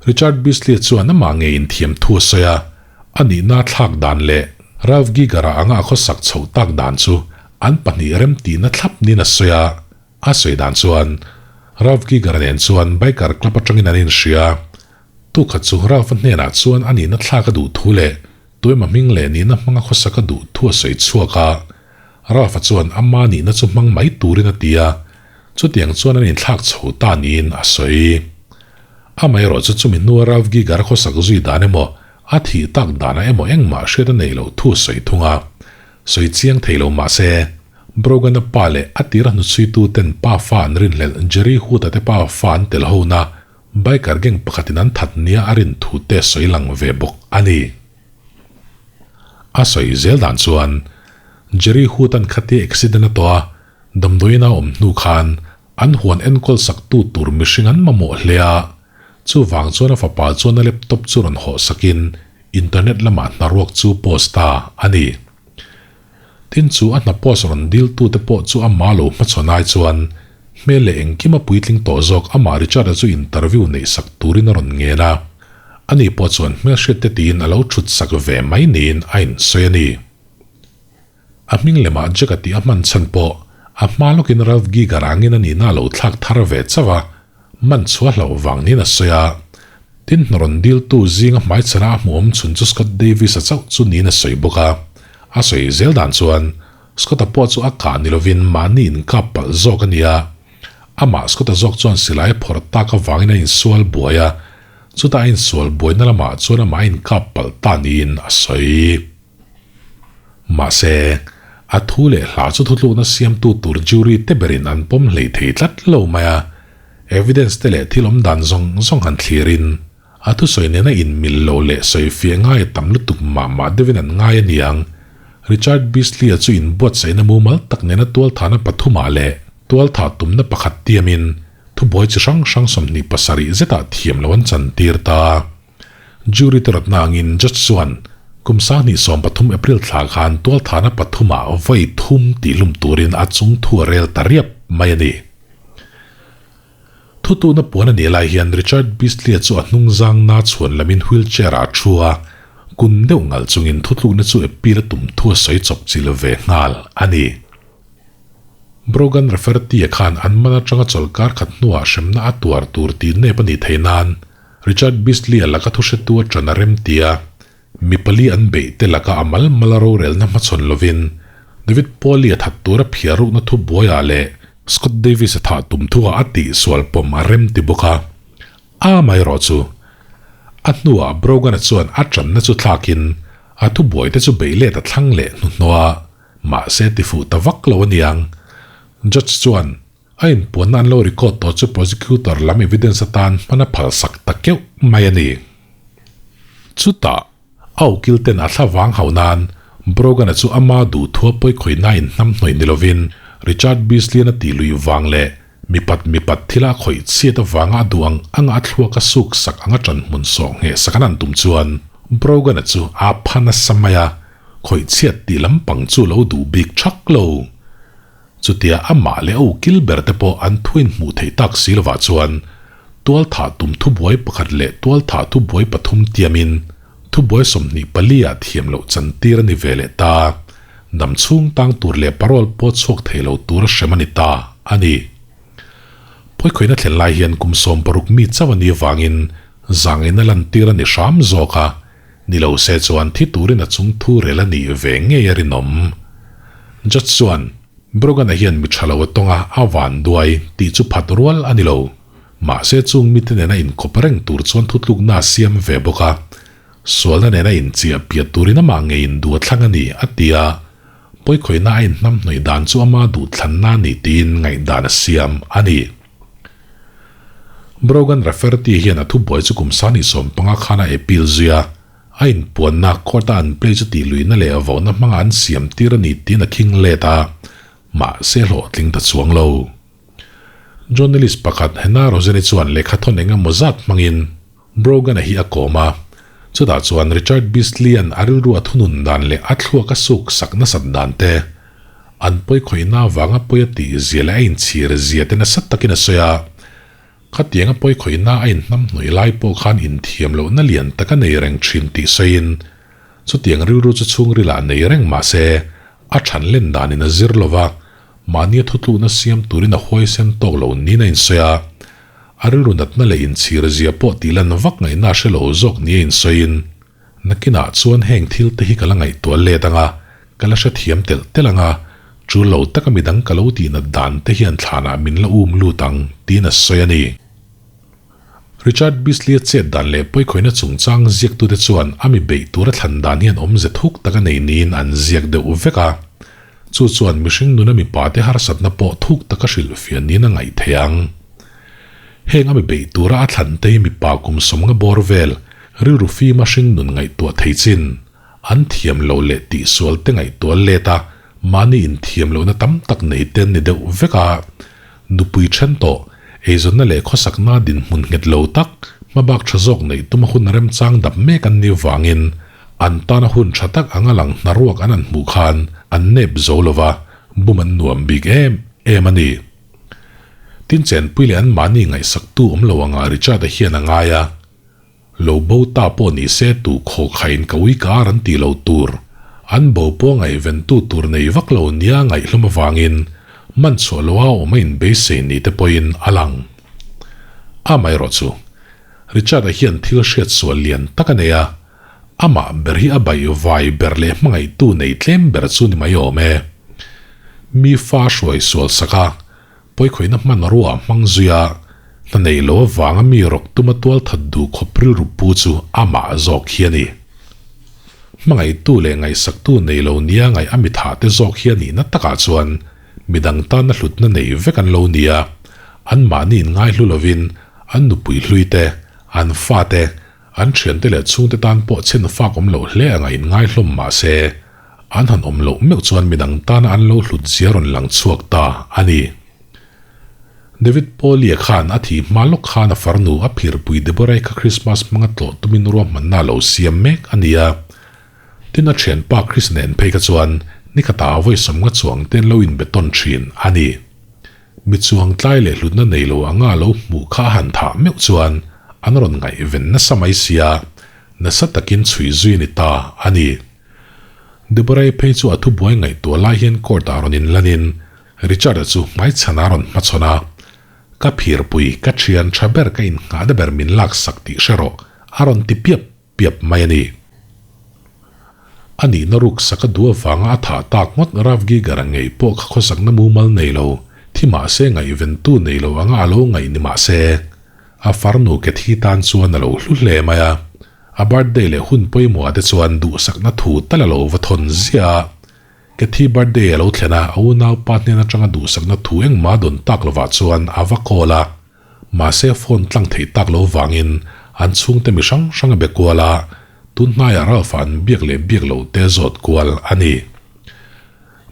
Richard Beasley-a chuan amah ngeiin thiam thu a sawi a, a nihna thlak dan leh Ralph Giger-a anga a khawsak chhoh tak dan chu an pahnih remtihna thlap niin a sawi a. A sawi dan chuan Ralph Giger nen chuan biker club atangin an inhria. Tukhat chu Ralph-a hnenah chuan a nihna thlak a duh thu leh tuema hming leh nihna hmanga khawsak a duh thu a sawi chhuak a. Ralph-a chuan ama nihna chu hmang mai turin a ti a, chutiang chuan an inthlak chho ta niin a sawi. Amaherawh chu chumi hnua Ralph Giger-a khawsak zui dan emaw a thih tak danah emaw engmah hriat a nei loh thu a sawi thung a. Sawi chiang thei lo mah se, Brogan-a pa leh a tira hnuchhuitu ten pa fa an rinhlelh Jerry Hood-a te pa fa an tel hona biker gang pakhatin an that nia a rin thu te sawi lang ve bawk a ni. A sawi zel dan chuan, Jerry Hood-a'n khatia accident a tawh a, damdawiin a awm hnu khan an huan enkawl saktu tur mihring an mamawh hle a, chuvang chuan a fapa chuan a laptop chu rawn hawh sakin Internet lamah hnaruak chu post ta a ni. Tin chu a hna post rawn dil tute pawh chu amah lo hmachhawn ai chuan hmel leh engkim a puitling tawh zawk amah Richard-a chu interview neih sak turin a rawn ngen a. Ani pawh chuan hmelhriat te tiin a lo thut sak ve mai niin a insawi a ni. A hming lemah Jack-a tih a hman chhan pawh a hma lawkin Ralph Giger angin a nihna a lo thlak thar ve chauh a, man chhuah hlauh vang niin a sawi a. Tin, hna rawn diltu zinga hmaichhana a hmuhawm chhun chu Scott Davis-a chauh chu niin a sawi bawk a. A sawi zel dan chuan. Scott-a pawh chu a kah ni lovin mahni inkap palh zawk a ni a. Amah Scott-a zawk chuan silai a phawrh tak avangin a insual buai a, chutah a insual buaina lamah chuan amah a inkap palh ta niin a sawi. Mahse, a thu leh hla chu thutlukna siamtu tur jury te berin an pawm hlei thei tlat lo mai a, evidence te leh thil awm dan zawng zawng han thlirin a thusawi nena inmil lo leh sawifiah ngai a tam lutuk mah mah deuhin an ngai a niang. Richard Beasley-a chu inbuatsaihna mumal tak nena tualthahna pathumah leh tualthah tumna pakhat tiamin thubuai chi hrang hrang 27 zetah thiam lo an chantir ta. Jury te rawtna angin judge chuan kum 2013 April thla khan tualthahna pathumah vawi thum tihhlum turin a chung thu a rel ta riap mai a ni. Thutuna puan a nih lai hian Richard Beasley-a chu a hnung zang na chhuan lamin wheelchair-ah a thu a, kun deuh ngalh chungin thutlukna chu appeal a tum thu a sawi chawp chil ve nghal a ni. Brogan Rafferty-a khan an man atanga chawlhkar khat hnuah hremna a tuar tur tih nep a nih theih nan Richard Beasley-a laka thuhretu a ṭan a rem ti a, mi pali an beih te laka a mal mal a rorelna hmachhawn lovin David Pauley-a that tura phiar rukna thu buaiah leh Scott Davis-a thah tum thuah a tihsual pawm a rem ti bawk a. A amaherawh chu, a hnuah Brogan-a chuan a ṭanna chu thlakin a thubuai te chu beih let a thlang leh hnuhnawh a, mahse tifuh ta vak lo a niang. Judge chuan A inpuanna an lo record tawh chu prosecutor lam evidence atan hman a phalsak ta keuh mai a ni. Chutah, a ukil ten a thla vang hauh nan Brogan-a chu ama duh thua pawikhawihna inhnamhnawih ni lovin Richard Beasley-an a tih luih vang leh mipat mipat thila a khawih chhiat avanga a duh ang anga a thluak a suk sak anga ṭanhmun sawh ngheh sak an han tum chuan Brogan-a chu a pha nasa mai a, khawih chhiat tih lampang chu lo duh bik ṭhak lo. Chutia amah leh a ukil ber te pawh an thuin hmuh theih tak si lovah chuan tualthah tum thubuai pakhat leh tualthah thubuai pathum tiamin thubuai 24 ah thiam loh chantir a ni ve leh ta. Dam chhung tang tur leh parole pawh chhuak thei lo tur a hrem a ni ta a ni. Pawikhawihna thlen lai hian kum 60 mi chauh a ni avangin zangaina lantir a ni hram zawk a, Ni lo se chuan thi turin a chung thu rel a nih ve ngei a rinawm. Judge chuan, Brogan-a hian mi tha lo a tawng a, a van duai, tih chu phat rual a ni lo. Mahse chung mite nena inkawp reng tur chuan thutlukna a siam ve bawk a. Sualna nena inchiah piah turin amah ngeiin duh a thlang a ni, a ti a. Pawikhawihna a inhnamhnawih dan chu ama duhthlanna a ni tiin ngaihdan a siam a ni. Brogan Rafferty hian a thubuai chu kum 2015 khan a appeal zui a, a inpuanna court-a an play chu tihluihna leh vohna hmanga an siam tir a ni tiin a khing let a, mahse hlawhtling ta chuang lo. Journalist pakhat Hannah Rosen-i chuan lehkhathawn eng emaw zat hmangin Brogan-a hi a kawm a, chutah chuan Richard Beasley-a'n a rilru a thunun dan leh a thluak a suk sak nasat dan te, an pawikhawihna avanga pawi a tih zia leh a inchhir zia te nasa takin a sawi a. Khatianga pawikhawihna a inhnamhnawih lai pawh khan inthiam lohna lian tak a nei reng thin tih sawiin, chutiang rilru chu chhungril ah nei reng mah se, a than len danin a zir lo va, mahnia thutlukna siam turin a huaisen tawk lo niin a insawi a. A rilru natna leh inchhir zia pawh tih lan vak ngaihna a hre lo zawk nia insawiin, Nakinah chuan heng thil te hi ka la ngaihtuah let ang a, ka la hrethiam telh telh ang a, tul lo taka midang ka lo tihnat dan te hian thlanah min la um lut ang, tiin a sawi a ni. Richard Beasley-a chet dan leh pawikhawihna chungchang ziaktute chuan a mi beih tura thlan dan hian awmze thuk tak a nei niin an ziak deuh vek a. Chu chuan mihring nuna mipate harsatna pawh thuk taka hrilhfiah niin a ngaih theih ang. Heng a mi beih tura a thlan te hi mipa kum 50 bawr vel, rilru fima hringnun ngaihtuah thei chin, an thiam lo leh tihsual te ngaihtuah let a, mahni inthiam lohna tam tak nei te an ni deuh vek a. Nupui then tawh, eizawnna leh khawsakna dinhmun nghet lo tak, hmabak tha zawk neih tuma hun remchang dap mek an nih vangin an tana hun tha tak anga lang hnaruak an an hmuh khan an nep zo lo va, bum an nuam bik em em a ni. Tin chenpui leh anmahni ngaihsaktu awm lo anga Richard-a hian a ngai a, Lo bo ta pawh ni se tu khaw khain ka ui ka ar an tih lo tur, an bo pawh ngaihventu tur nei vak lo nia ngaihhlawm avangin man chhuah loha awm a inbeisei ni te pawhin a lang. Amaherawh chu, Richard-a hian thil hriat sual lian tak a nei a, amah ber hi a baih vai ber leh hmangaihtu nei tlem ber chu ni mai awm e. Mi fa hruai sual sak a, pawikhawihna hmanrua hmang zui a, hna nei lo avanga mi rawk tuma tual that duh khawp rilru pu chu amah zawk hi a ni. Hmangaihtu leh ngaihsaktu nei lo nia ngaih a mi thah te zawk hi a nihna takah chuan midang tana hlutna nei vek an lo ni a, anmahni inngaihlu lovin an nupui hlui te, an fate, An thiante leh chhungte tan pawh chhen fak awm loh hle anga inngai hlawm mah se, an han awm loh meuh chuan midang tana an lo hlut zia rawn lang chhuak ta a ni. David Paul-ia khan a thih hma lawk khan a farnu a phirpui Deborah-i kha Christmas hmanga tlawh tumin ruahmanna a lo siam mek a ni a. Tin a thianpa Chris nen phei kha chuan nikhatah a vawi sawmnga chuang te an lo inbe tawn thin a ni. Mi chuang tlai leh hlutna nei lo anga lo hmuh kha a han thah meuh chuan an rawn ngaihven nasa mai sia, nasa takin chhui zui a ni ta a ni. Deborah-i phei chu a thubuai ngaihtuah lai hian court-ah rawn inlanin Richard-a chu hmaichhanah a rawn hmachhawn a, Ka phirpui, ka thian tha ber ka innghahna ber min laksak tih hre rawh, a rawn ti piap piap mai a ni. A nihna ruksak a duh avanga a thah tak ngawt Rav Giger-a ngei pawh kha khawsakna mumal nei lo, thi mahse ngaihventu nei lo anga a lo ngaih ni mahse, a farnu ke thi tan chuan a lo hlu hle mai a. A birthday leh hun pawimawhah te chuan duhsakna thu tal a lo va thawn ziah a. Kathy birthday a lo thlen a, a unaupa hnen atanga duhsakna thu engmah a dawn tak lovah chuan a va call a. Mahse phone tlang theih tak lo vangin an chhungte mi hrang hrang a be kual a, tun hnaiah Ralph-a an biak leh biak loh te zawt kual a ni.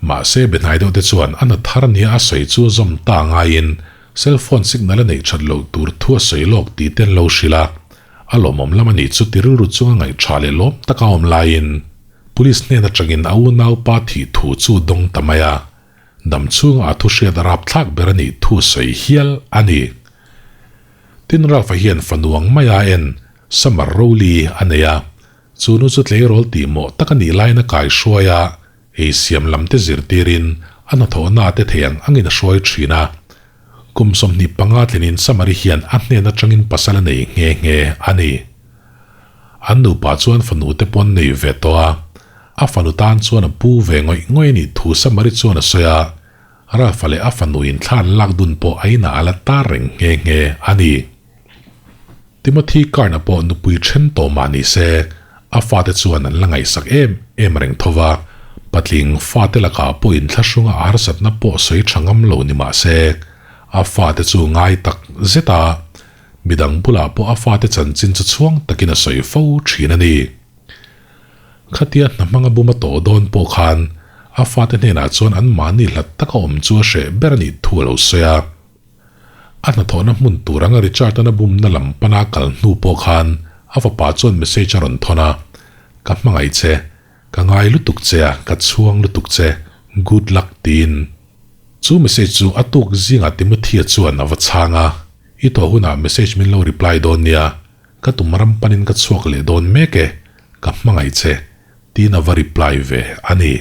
Mahse be hnai deuh te chuan a hna thar nia a sawi chu zawm ta ngaiin cell phone signal a neih that loh tur thu a sawi lawk tih te an lo hrilh a, a lawmawm lam a nih chu ti rilru chunga ngaihṭha leh lawm taka awm laiin Police hnen atangin a unaupa thih thu chu dawng ta mai a. Dam chhunga a thu hriat a rapthlak ber a nih thu sawi hial a ni. Tin Ralph-a hian fanu ang maia en Summer Rowley a nei a, chu nu chu tleirawl tihmawh tak a nih laiin a kai hruai a, ei siam lam te zirtirin a hnathawhna te thei ang angin a hruai thin a. Kum 25 tlinin Summer-i hian a hnen atangin pasal a nei nghe nghe a ni. An nupa chuan fanu te pawn nei ve tawh a, A fanu tan chuan a pu ve ngawih ngawih a nih thu Samari chuan a sawi a, Ralph-a leh a fanu in thla an lak dun pawh a inah a la tar reng nghe nghe a ni. Timothy Karn-a pawh nupui then tawh mah ni se, a fate chuan an la ngaihsak em em reng tho va, patling fate lakah pawh inthlahrunga a harsatna pawh sawi tha ngam lo ni mah se, a fate chu ngai tak zet a, midang bulah pawh a fate chanchin chu chhuang takin a sawi fo thin a ni. Khatia hna hmanga bum a tawh dawn pawh khan a fate hnenah chuan anmahni hlat taka awm chu a hreh ber a nih thu a lo sawi a. A hnathawhna hmun tur anga Richard-an a bumna lam pana a kal hnu pawh khan a fapa chuan message a rawn thawn a, Ka hmangaih che, ka ngai lutuk che a, ka chhuang lutuk che, good luck tiin. Chu message chu a tuk zingah Timothy-a chuan a va chhang a, I tawh hunah message min lo reply dawn nia, Ka tum ram panin ka chhuak leh dawn mek e, ka hmangaih che, tiin a va reply ve a ni.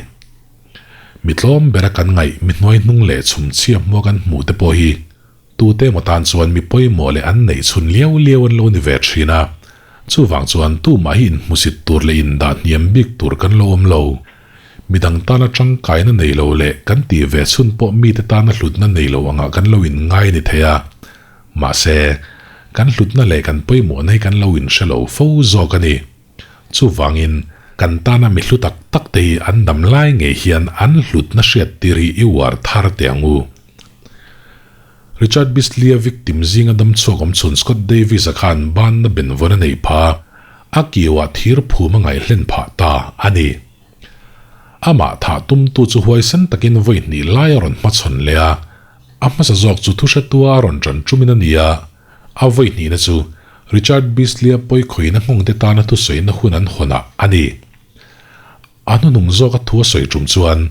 Mi tlawm bera kan ngaih mi hnuai hnung leh chhum chhia hmua kan hmuh te pawh hi tute emaw tan chuan mi pawimawh leh an neih chhun liau liau an lo ni ve thin a, chuvang chuan tumah hi inhmusit tur leh indah hniam bik tur kan lo awm lo. Midang tana tangkaina nei lo leh kan tih ve chhun pawh mite tana hlutna nei lo angah kan lo inngai a ni thei a. Mahse, kan hlutna leh kan pawimawhna hi kan lo inhre lo fo zawk a ni. Chuvangin, kan tana mi hlu tak tak te hi an dam lai ngei hian an hlutna hriat tir hi i uar thar teh ang u. Richard Bisley-a victim zinga dam chhuak awm chhun Scott Davis-a khan banna benvawn a nei pha, a kiuah thir phum a ngaihhlen phah ta a ni. Amah thah tumtu chu huaisen takin vawi hnih lai a rawn hmachhawn leh a, A hmasa zawk chu thuhretua a rawn ṭan ṭumin a ni a, a vawi hnihna chu Richard Beasley-a pawikhawiin a nghawngte tana thusawina hun an hawnah a ni. A hnuhnung zawka thu a sawi ṭum chuan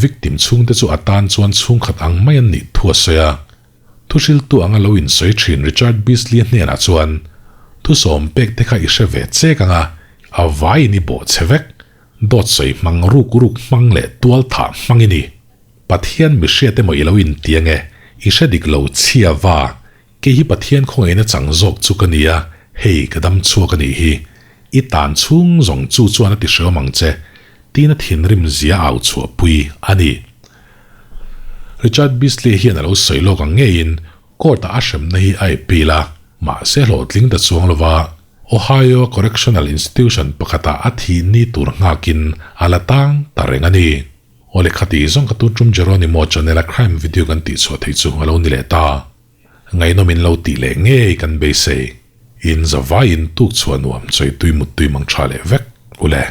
victim chhungte chu a tan chuan chhungkhat ang mai an nih thu a sawi a. Thuhriltu anga lo insawi ṭhin Richard Beasley-a hnenah chuan, Thusawm pek te kha i hre ve chek ang a, a vaiin i bawh che vek, dawt sawi hmang ruk ruk hmang leh tual thah hmang i ni. Pathian mi hriat emaw i lo inti ange, i hre dik lo chhia va, kei hi Pathian khawngaihna chang zawk chu ka nia, hei ka dam chhuak a nih hi, i tan chhung zawng chu chuan a ti hreawm ang che, tiin a thinrim zia au chhuahpui a ni. Richard Beasley hian a lo sawi lawk ang ngeiin court-ah a hremna hi a appeal a, mahse hlawhtling ta chuang lova Ohio Correctional Institution pakhatah a thih ni tur nghakin a la tang ta reng a ni. Aw le khati zawng ka tun tum Jeronimo channel-a crime video kan tihchhuah theih chu a lo ni leh ta. Ngaihnawm in lo tih leh ngei kan beisei. In zavaiin tuk chhuah nuam chawi tui mut tui mang tha leh vek u le.